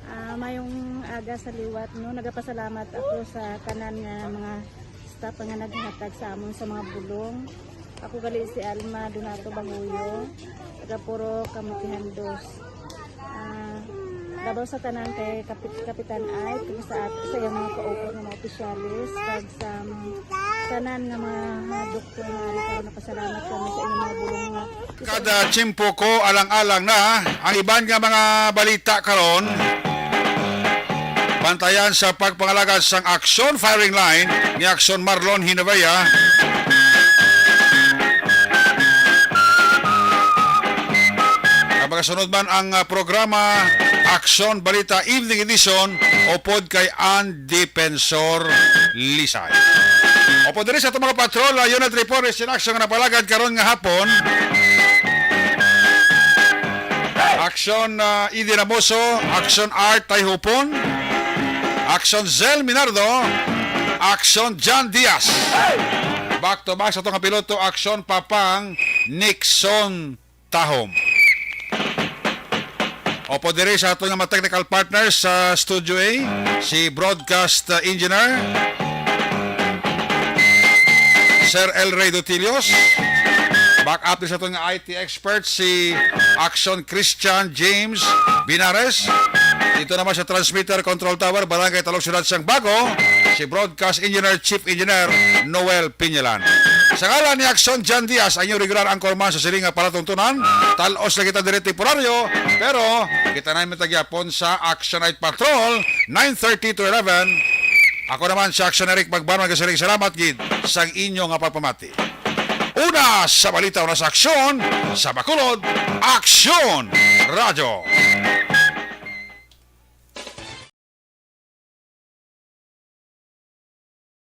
Ah, mayong aga sa liwat, no? Nagapasalamat ako sa tanan nga mga staff nga naghatag sa amon sa mga bulong. Ako gali si Alma Donato Banguyo, taga Purok Kamutihan Dos. Ah, labaw sa tanan kay Kapit-, Kapitan Ike, kag sa at-, sa iyang mga kauban nga mga opisyalis, kag sa mga tanan nga mga, ah, doktor nga ari karon, nagapasalamat kami sa inyong mga bulong nga kada tiyempo ko, alang-alang na ang iban nga mga balita karon. Bantayan sa pagpangalagad sang Aksyon Firing Line ni Aksyon Marlon Hinabaya. Ang magasunod man ang, ah, programa Aksyon Balita Evening Edition upod kay Ann Defensor Lisay. Upod diri sa atong mga patrol, ah, Unit Report is in action nga napalagad karon nga hapon. Aksyon, ah, Eden Amoso, Aksyon Art Tayhupon, Aksyon Zel Minardo, Aksyon John Diaz. Back to back sa atong piloto, Aksyon Papang Nixon Tahom. Upod diri sa ato nga mga technical partners sa Studio A, si broadcast, uh, engineer, Sir El Rey Dutilios. Back up din sa ato nga I T expert, si Action Christian James Binares. Dito naman sa transmitter control tower, Barangay Talog, Siyudad sang Bago, si broadcast engineer, Chief Engineer Noel Piñalan. Sa ngalan ni Action John Diaz, ang inyong regular anchorman sa siling nga palatuntunan, talos lang kita diri temporaryo, pero kita na yung tagyapon sa Action Night Patrol, nine thirty to eleven. Ako naman si Action Eric Magbanwa, nagasiling salamat gid sang inyo nga pagpamati. Una sa balita, una sa aksyon, sa Bacolod, Aksyon Radyo.